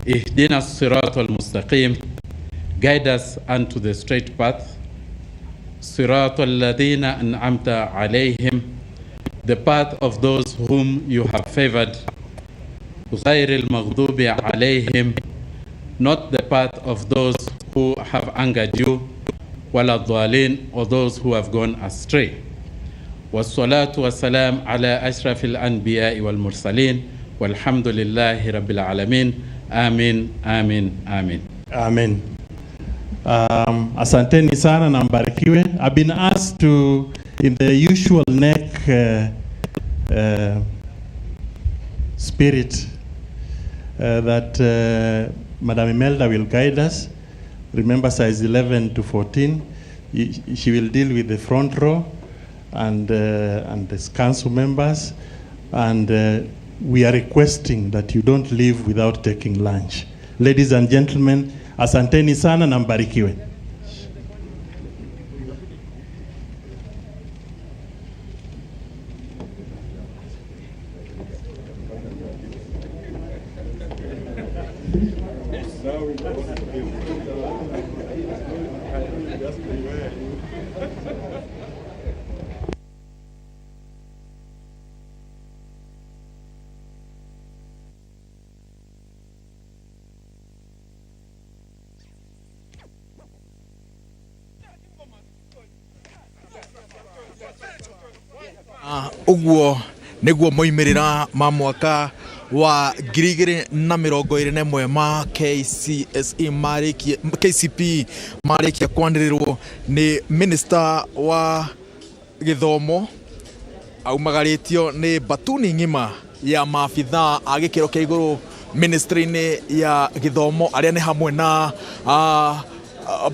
Ihdina sirat al-mustaqim, guide us unto the straight path. Sirat al-ladina an'amta alayhim, the path of those whom you have favored. Ghayr al-maghdubi alayhim, not the path of those who have angered you, wala dhalin, or those who have gone astray. والصلاة والسلام على أشرف الأنبياء والمرسلين والحمد لله رب العالمين. Amin, amin, amin. Amen. Asanteni sana na mbarikiwe. I've been asked to, in the usual neck spirit, that Madam Imelda will guide us. Remember size 11 to 14. She will deal with the front row and the council members, and we are requesting that you don't leave without taking lunch. Ladies and gentlemen, asanteni sana na mbarikiwe. Uguo niguo moimirira ma mwaka wa 2021 ma KCSE marikie KCP marikia kwanirirwo ni minister wa githomo aumagarĩtio ni batuni ng'ima ya maabithaa a gĩkĩro kĩa igũrũ ministry-inĩ ya gĩthomo arĩa nĩ hamwe na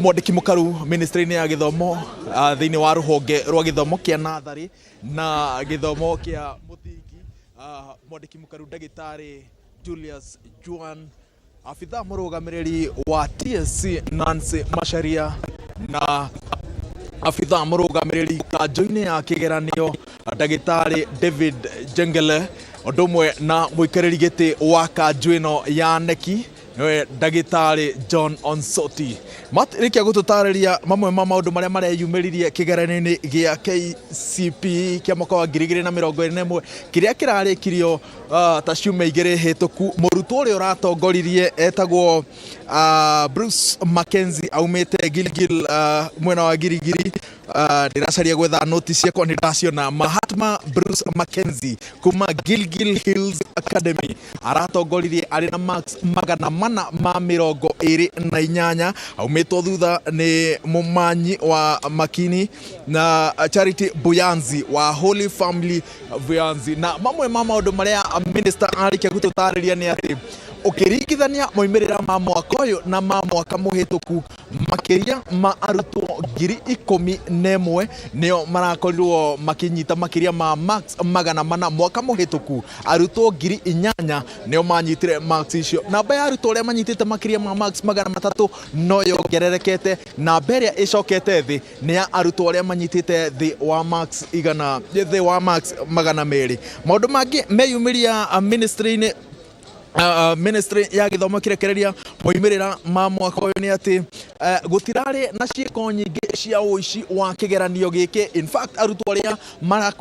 mwandĩki mũkaru ministry-inĩ ya gĩthomo thĩinĩ wa rũhonge rwa gĩthomo kĩa natharĩ na gĩthomo kĩa mũthingi, mwandĩki mũkaru ndagĩtarĩ Julius Juan, abithaa mũrũgamĩrĩri wa TSC Nancy Macharia na abithaa mũrũgamĩrĩri kanjũ-inĩ ya kĩgeranio ndagĩtarĩ David Jengele, ũndũ ũmwe na mũikarĩri gĩtĩ wa kanjũ ĩno ya neki niwe ndagĩtarĩ John Onsoti. Marĩkia gũtũtarĩria mamwe ma maũndũ marĩa mareyumĩririe kĩgeranio-inĩ gĩa KCP kĩa mwaka wa 2021 kĩrĩa kĩrarĩkirio ta ciumia igĩrĩ hĩtũku. Mũrutwo ũrĩa ũratongoririe etagwo Bruce Mackenzie aumĩte Gilgil, mwena wa Girigiri. Ndĩracaria gwetha noti ciakwa nĩ ndaciona. Mahatma Bruce Mackenzie kuma Gilgil Hills Academy aratongoririe arĩ na marks 428, aumĩtwo thutha nĩ mũmanyi wa Makini na Charity Buyanzi wa Holy Family Buyanzi. Na mamwe ma maũndũ marĩa minister arĩkia gũtũtarĩria nĩ atĩ ũkĩringithania moimĩrĩra ma mwaka ũyũ na ma mwaka mũhĩtũku, Makĩria ma arutwo 11,000 nĩo marakorirwo makĩnyita makĩria ma marks 400. Mwaka mũhĩtũku arutwo 8,000 nĩo manyitire marks icio. Namba ya arutwo arĩa manyitĩte makĩria ma marks 300 no yongererekete. Namba ĩrĩa ĩcokete thĩ nĩ ya arutwo arĩa manyitĩte thĩ wa marks igana, thĩ wa marks 200. Maũndũ mangĩ meyumĩria ministry-inĩ, ministry ya gĩthomo kĩrekereria moimĩrĩra ma mwaka ũyũ nĩ atĩ gũtirarĩ na ciĩko nyingĩ cia ũici wa kĩgeranio gĩkĩ. In fact, arutwo arĩa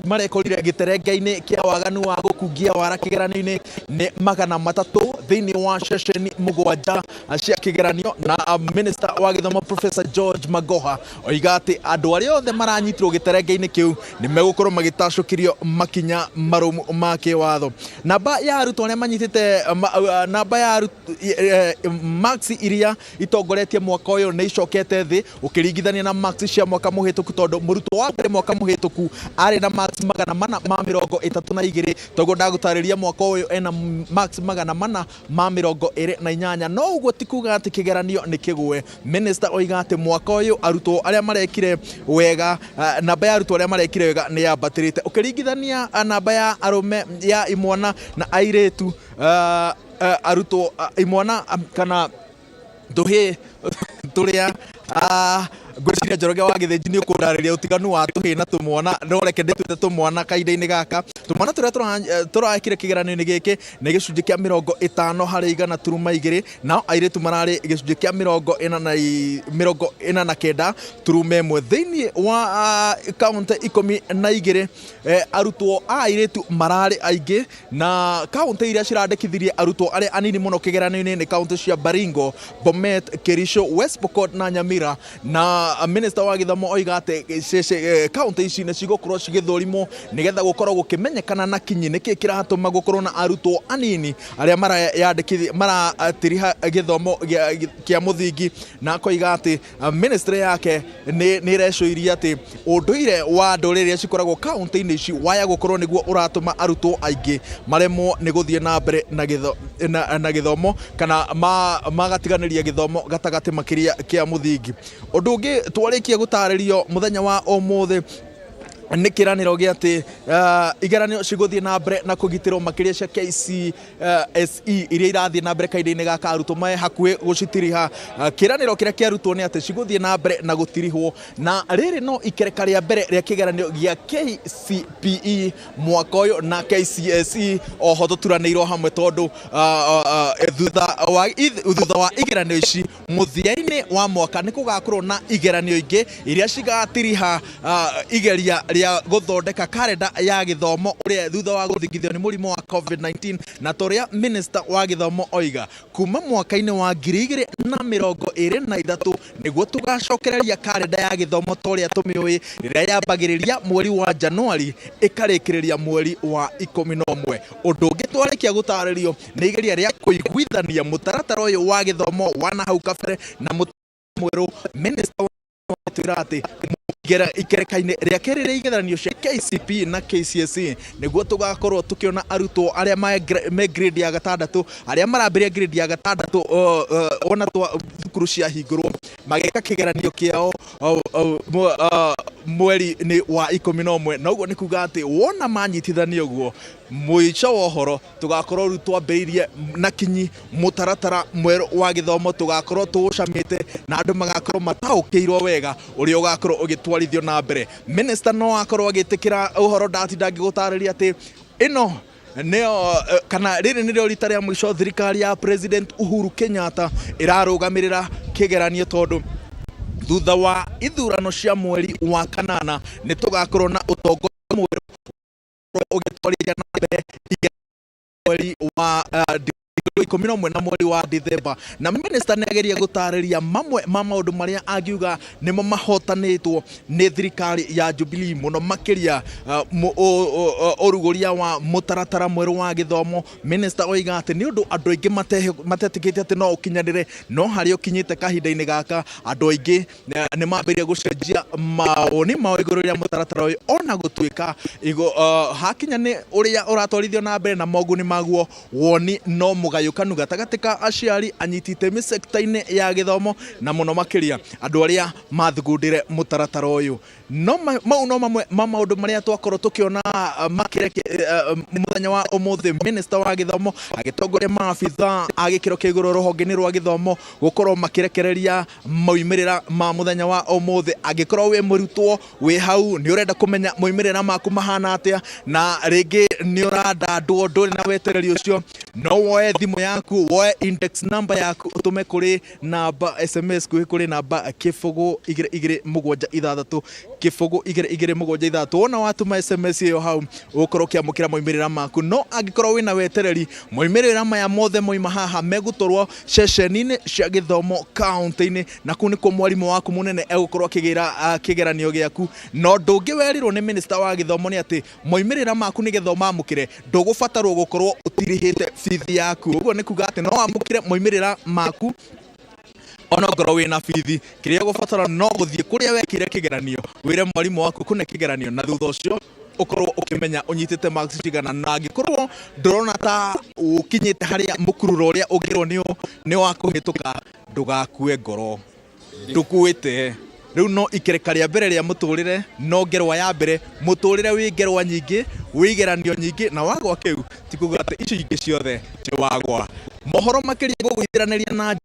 marekorire gĩterenge-inĩ kĩa waganu wa gũkungia wara kĩgeranio-inĩ nĩ 300 thĩinĩ wa ceceni 7 cia kĩgeranio. Na minister wa gĩthomo Professor George Magoha oiga atĩ andũ arĩa othe maranyitirwo gĩterenge-inĩ kĩu nĩ megũkorwo magĩtacũkĩrio makinya marũmu ma kĩwatho. Namba ya arutwo arĩa manyitĩte namba ya marks iria itongoretie mwaka ũyũ nĩ icokete thĩ ũkĩringithania na marks cia mwaka mũhĩtũku, tondũ mũrutwo wa mbere mwaka mũhĩtũku arĩ na marks 432, toguo ndagũtarĩria mwaka ũyũ ena marks 428. No ũguo ti kuga atĩ kĩgeranio nĩ kĩgũe. Minister oiga atĩ mwaka ũyũ arutwo arĩa marekire wega, namba ya arutwo arĩa marekire wega nĩ yambatĩrĩte ũkĩringithania namba ya arũme ya imwana na airĩtu. Arutwo imwana kana tũhĩĩ tũrĩa, ngwĩciria Njoroge wa Gĩthĩnji nĩ ũkũndarĩria ũtiganu wa tũhĩĩ na tũmwana, no reke ndĩtwĩte tũmwana kahinda-inĩ gaka. Tũmwana tũrĩa tũrekire kĩgeranio-inĩ gĩkĩ nĩ gĩcunjĩ kĩa 50.2%, nao airĩtu mararĩ gĩcunjĩ kĩa 49.1. Thĩinĩ wa kaũntĩ 12, arutwo a airĩtu mararĩ aingĩ, na kaũntĩ iria cirandĩkithirie arutwo arĩa anini mũno kĩgeranio-inĩ nĩ kaũntĩ cia Baringo, Bomet, Kericho, West Pokot na Nyamira. Na minister wa gĩthomo oiga atĩ kaũntĩ ici nĩ cigũkorwo cigĩthũrimwo nĩgetha gũkorwo gũkĩmenyekana na kinyi nĩkĩ kĩratũma gũkorwo na arutwo anini arĩa marayandĩkithia maratiriha gĩthomo kĩa mũthingi. Na akoiga atĩ ministry yake nĩ ĩrecũiria atĩ ũndũire wa ndũrĩrĩ iria cikoragwo kaũntĩ-inĩ ici waya gũkorwo nĩguo ũratũma arutwo aingĩ maremwo nĩ gũthiĩ na mbere na gĩthomo kana magatiganĩria gĩthomo gatagatĩ makĩria kĩa mũthingi. Ũndũ ũngĩ twarĩkia gũtarĩrio mũthenya wa ũmũthĩ nĩ kĩranĩro gĩa atĩ igeranio cigũthiĩ na mbere na kũgitĩrwo makĩria cia KCSE iria irathiĩ na mbere kahinda-inĩ gaka, arutwo me hakuhĩ gũcitiriha. Kĩranĩro kĩrĩa kĩarutwo nĩ atĩ cigũthiĩ na mbere na gũtirihwo, na rĩrĩ no ikereka rĩa mbere rĩa kĩgeranio gĩa KCPE mwaka ũyũ na KCSE oho tũturanĩirwo hamwe, tondũ thutha wa igeranio ici mũthia-inĩ wa mwaka nĩ gũgakorwo na igeranio ingĩ iria cigatiriha igeria rĩa gũthondeka karenda ya gĩthomo ũrĩa thutha wa gũthingithio nĩ mũrimũ wa COVID-19. Na torĩa minister wa gĩthomo oiga, kuma mwaka-inĩ wa 2023 nĩguo tũgacokereria karenda ya gĩthomo ta ũrĩa tũmĩũĩ, rĩrĩa yambagĩrĩria mweri wa Januari ĩkarĩkĩrĩria mweri wa 11. Ũndũ ũngĩ twarĩkia gũtarĩrio nĩ igeria rĩa kũiguithania mũtaratara ũyũ wa gĩthomo wa na hau kabere na mũtaratara mwerũ. Minister twĩra atĩ ikereka-inĩ rĩa kerĩ rĩa igeranio cia KCPE na KCSE nĩguo tũgakorwo tũkĩona arutwo arĩa me grade ya gatandatũ, arĩa marambĩrĩria grade ya gatandatũ ona twa thukuru ciahingũrwo, mageka kĩgeranio kĩao mweri-inĩ wa 11. Na ũguo nĩ kuga atĩ wona manyitithania ũguo, mũico wa ũhoro tũgakorwo rĩu twambĩrĩirie na kinyi mũtaratara mwerũ wa gĩthomo, tũgakorwo tũũcamĩte na andũ magakorwo mataũkĩirwo wega ũrĩa ũgakorwo ũgĩtwarithio na mbere. Minister no akorwo agĩtĩkĩra ũhoro, ndatinda ngĩgũtarĩria atĩ ĩno nĩyo kana rĩrĩ nĩrĩo rita rĩa mũico thirikari ya President Uhuru Kenyatta ĩrarũgamĩrĩra kĩgeranio, tondũ thutha wa ithurano cia mweri wa kanana nĩ tũgakorwo na ũtongoria mwerũ ũgĩtwarithia na mbere mweri wa 11 na mweri wa Dithemba. Na minister nĩ ageria gũtarĩria mamwe ma maũndũ marĩa angiuga nĩmo mahotanĩtwo nĩ thirikari ya Jubilee, mũno makĩria ũrugũria wa mũtaratara mwerũ wa gĩthomo. Minister oiga atĩ nĩ ũndũ andũ aingĩ matetĩkĩtie atĩ no ũkinyanĩre, no harĩa ũkinyĩte kahinda-inĩ gaka andũ aingĩ nĩ mambĩrĩria gũcenjia mawoni mao igũrũ rĩa mũtaratara ũyũ, ona gũtuĩka hakinya nĩ ũrĩa ũratwarithio na mbere na moguni maguo woni no mũgayũkanu. mũthutũkanu gatagatĩ ka aciari, anyiti itemi sekta-inĩ ya gĩthomo, na mũno makĩria andũ arĩa mathugundire mũtaratara ũyũ. No mau no mamwe ma maũndũ marĩa twakorwo tũkĩona makĩreke mũthenya wa ũmũthĩ, minister wa gĩthomo agĩtongoria maabitha a gĩkĩro kĩa igũrũ rũhonge-inĩ rwa gĩthomo gũkorwo makĩrekereria moimĩrĩra ma mũthenya wa ũmũthĩ. Angĩkorwo wĩ mũrutwo wĩ hau nĩ ũrenda kũmenya moimĩrĩra maku mahana atĩa, na rĩngĩ nĩ ũrandandwo, ndũrĩ na wetereri ũcio, no woe thimũ yaku, woe index number yaku, ũtũme kũrĩ namba SMS kuhĩ kũrĩ namba 02276, 02276. Wona watũma SMS ĩyo hau, ũgũkorwo ũkĩamũkĩra moimĩrĩra maku. No angĩkorwo wĩna wetereri, moimĩrĩra maya mothe moima haha megũtwarwo ceceni-inĩ cia gĩthomo kaunti-inĩ, na kũu nĩkuo mwarimũ waku mũnene egũkorwo akĩgĩra kĩgeranio gĩaku. Na ũndũ ũngĩ werirwo nĩ minister wa gĩthomo nĩ atĩ moimĩrĩra maku nĩgetha ũmamũkĩre, ndũgũbatarwo gũkorwo ũtirihĩte bithi yaku. Ũguo nĩ kuga atĩ no wamũkĩre moimĩrĩra maku ona ngorwo wĩna bithi. Kĩrĩa ũgũbatara no gũthiĩ kũrĩa wekire kĩgeranio, wĩre mwarimũ waku kũne kĩgeranio, na thutha ũcio ũkorwo ũkĩmenya ũnyitĩte marks cigana. Na angĩkorwo ndũrona ta ũkinyĩte harĩa mũkururo ũrĩa ũngĩrwo nĩ wa kũhĩtũka, ndũgakue ngoro, ndũkuĩte. Rĩu no ikereka rĩa mbere rĩa mũtũrĩre, no ngerwa ya mbere. Mũtũrĩre wĩ ngerwa nyingĩ, wĩ igeranio nyingĩ, na wagwa kĩu ti kuga atĩ icio ingĩ ciothe nĩ wagwa. Mohoro makĩria gũgũitĩranĩria na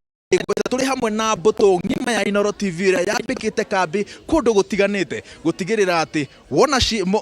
tũrĩ hamwe na mbũtũ ng'ima ya Inooro TV ĩrĩa yambĩkĩte kambĩ kũndũ gũtiganĩte gũtigĩrĩra atĩ wona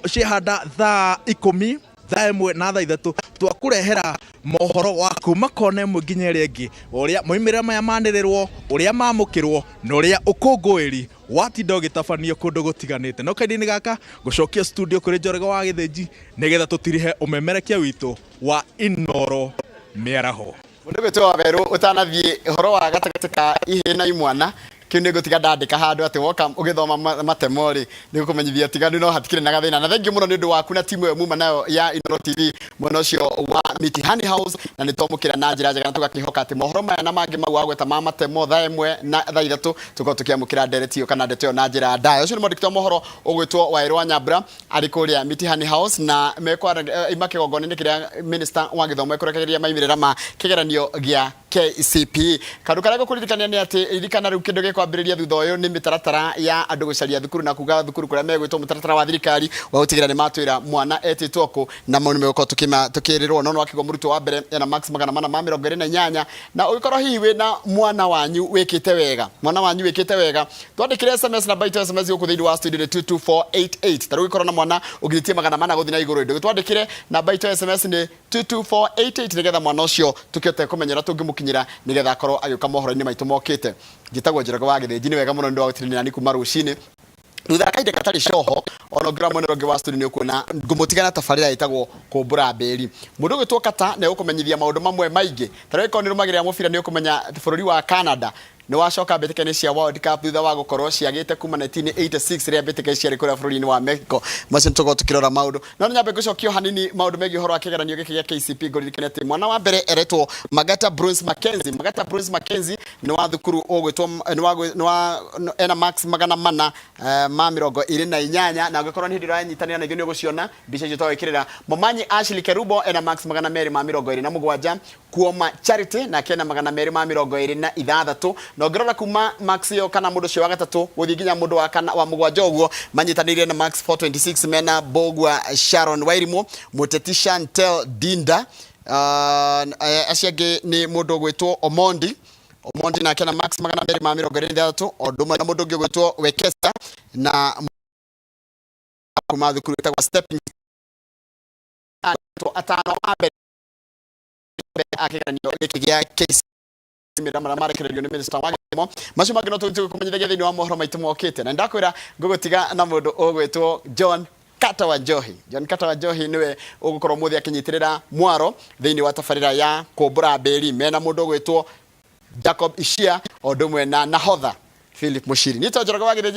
ciehanda thaa 10, thaa 1 na thaa 3, twakũrehera mohoro wa kuma kona ĩmwe nginya ĩrĩa ĩngĩ, ũrĩa moimĩrĩra maya manĩrĩrwo, ũrĩa mamũkĩrwo, na ũrĩa ũkũngũĩri watinda ũgĩtabanio kũndũ gũtiganĩte. No kahinda-inĩ gaka ngũcokia studio kũrĩ Njoroge wa Gĩthĩnji nĩgetha tũtirihe ũmemerekia witũ wa Inooro mĩaraho. Mũndũ gwĩtwo Wawerũ, ũtanathiĩ ũhoro wa gatagatĩ ka ihĩĩ na imwana, kĩu nĩ ngũtiga ndandĩka handũ atĩ woka ũgĩthoma matemo rĩ, nĩ gũkũmenyithia ũtiganu, no hatikĩrĩ na gathĩna. Na thengiũ mũno nĩ ũndũ waku na timu ĩyo muma nayo ya Inooro TV mwena ũcio wa Mitihani House, na nĩ twamũkĩra na njĩra njega, na tũgakĩhoka atĩ mohoro maya na mangĩ mau wagweta ma matemo thaa 1 na thaa 3 tũkorwo tũkĩamũkĩra ndereti ĩyo kana ndeto ĩyo na njĩra ndaya. Ũcio nĩ mwandĩki wa mohoro ũgwĩtwo Wawerũ wa Nyambura arĩ kũrĩa Mitihani House, na mekwa ima kĩgongona-inĩ kĩrĩa minister wa gĩthomo ekũrekereria maimĩrĩra ma kĩgeranio gĩa KCPE. Kaũndũ karĩa ngũkũririkania nĩ atĩ ririkana rĩu kĩndũ gĩkwambĩrĩria thutha ũyũ nĩ mĩtaratara ya andũ gũcaria thukuru na kuga thukuru kũrĩa megwĩtwo, mũtaratara wa thirikari wa gũtigĩrĩra nĩ matwĩra mwana etĩtwo kũ, na mau nĩ megũkorwo tũkĩrĩrwo. No nĩwakĩgwo mũrutwo wa mbere ena marks 428, na ũngĩkorwo hihi wĩna mwana wanyu wĩkĩte wega, mwana wanyu wĩkĩte wega, twandĩkĩre SMS. Namba itũ SMS gũkũ thĩinĩ wa studio nĩ 22488. Ta rĩu ũngĩkorwo na mwana ũngĩtie 400 gũthiĩ na igũrũ, ndũgĩtwandĩkĩre, namba itũ SMS nĩ 22488, nĩgetha mwana ũcio tũkĩhote kũmenya ũrĩa tũngĩmũkinyĩra nĩgetha akorwo agĩũka mohoro-inĩ maitũ mokĩte. Njĩtagwo Njoroge wa Gĩthĩnji. Nĩ wega mũno nĩ ũndũ wa gũtirĩrĩra nani kuma rũcinĩ. Thutha wa kahinda gatarĩ coho, ona ũngĩrora mwena ũrĩa ũngĩ wa studio nĩ ũkuona ngũmũtiga na tabarĩra ĩtagwo Kũmbũra Mbĩri. Mũndũ ũgwĩtwo Kata nĩ egũkũmenyithia maũndũ mamwe maingĩ. Ta rĩu angĩkorwo nĩ ũrũmagĩrĩra mũbira, nĩ ũkũmenya bũrũri wa Canada nĩ wacoka mbĩtĩka-inĩ cia World Cup thutha wa gũkorwo ciagĩte kuma 1986 rĩrĩa mbĩtĩka ici ciarĩ kũrĩa bũrũri-inĩ wa Mexico. Macio nĩ tũkorwo tũkĩrora maũndũ, no nĩ nyambe ngũcokia o hanini maũndũ megiĩ ũhoro wa kĩgeranio gĩkĩ gĩa KCPE. Ngũririkane atĩ mwana wa mbere eretwo Magata Bruce Mackenzie. Magata Bruce Mackenzie nĩ wa thukuru ũgwĩtwo nĩ wa ena marks 428, na angĩkorwo nĩ hĩndĩ ũranyitanĩra na ithuĩ nĩ ũgũciona mbica icio twagwĩkĩrĩra. Momanyi Ashley Kerubo ena marks 227. Kuoma Charity nake ena 226. Na ũngĩrora kuma marks ĩyo kana mũndũ ũcio wa gatatũ gũthiĩ nginya mũndũ wa kana wa mũgwanja ũguo, manyitanĩire na marks 426, mena Mbogua Sharon Wairimu, Mũteti Chantel Dinda, acio angĩ nĩ mũndũ ũgwĩtwo Omondi Omondi nake na marks 226, o ũndũ ũmwe na mũndũ ũngĩ ũgwĩtwo Wekesa na kuma thukuru ĩtagwo Stepping. Atano a mbere a kĩgeranio gĩkĩ gĩa KCPE marĩa marekererio nĩ minister wa gĩthomo, macio mangĩ no tũkũmenyithagia thĩinĩ wa mohoro maitũ mokĩte. Na ndakwĩra ngũgũtiga na mũndũ ũgwĩtwo John Kata wa Njohi. John Kata wa Njohi nĩwe ũgũkorwo mũthĩ akĩnyitĩrĩra mwaro thĩinĩ wa tabarĩra ya Kũmbũra Mbĩri, mena mũndũ ũgwĩtwo Jacob Ishia o ũndũ ũmwe na nahodha Philip Mushiri. Nĩ Njoroge wa Gĩthĩnji.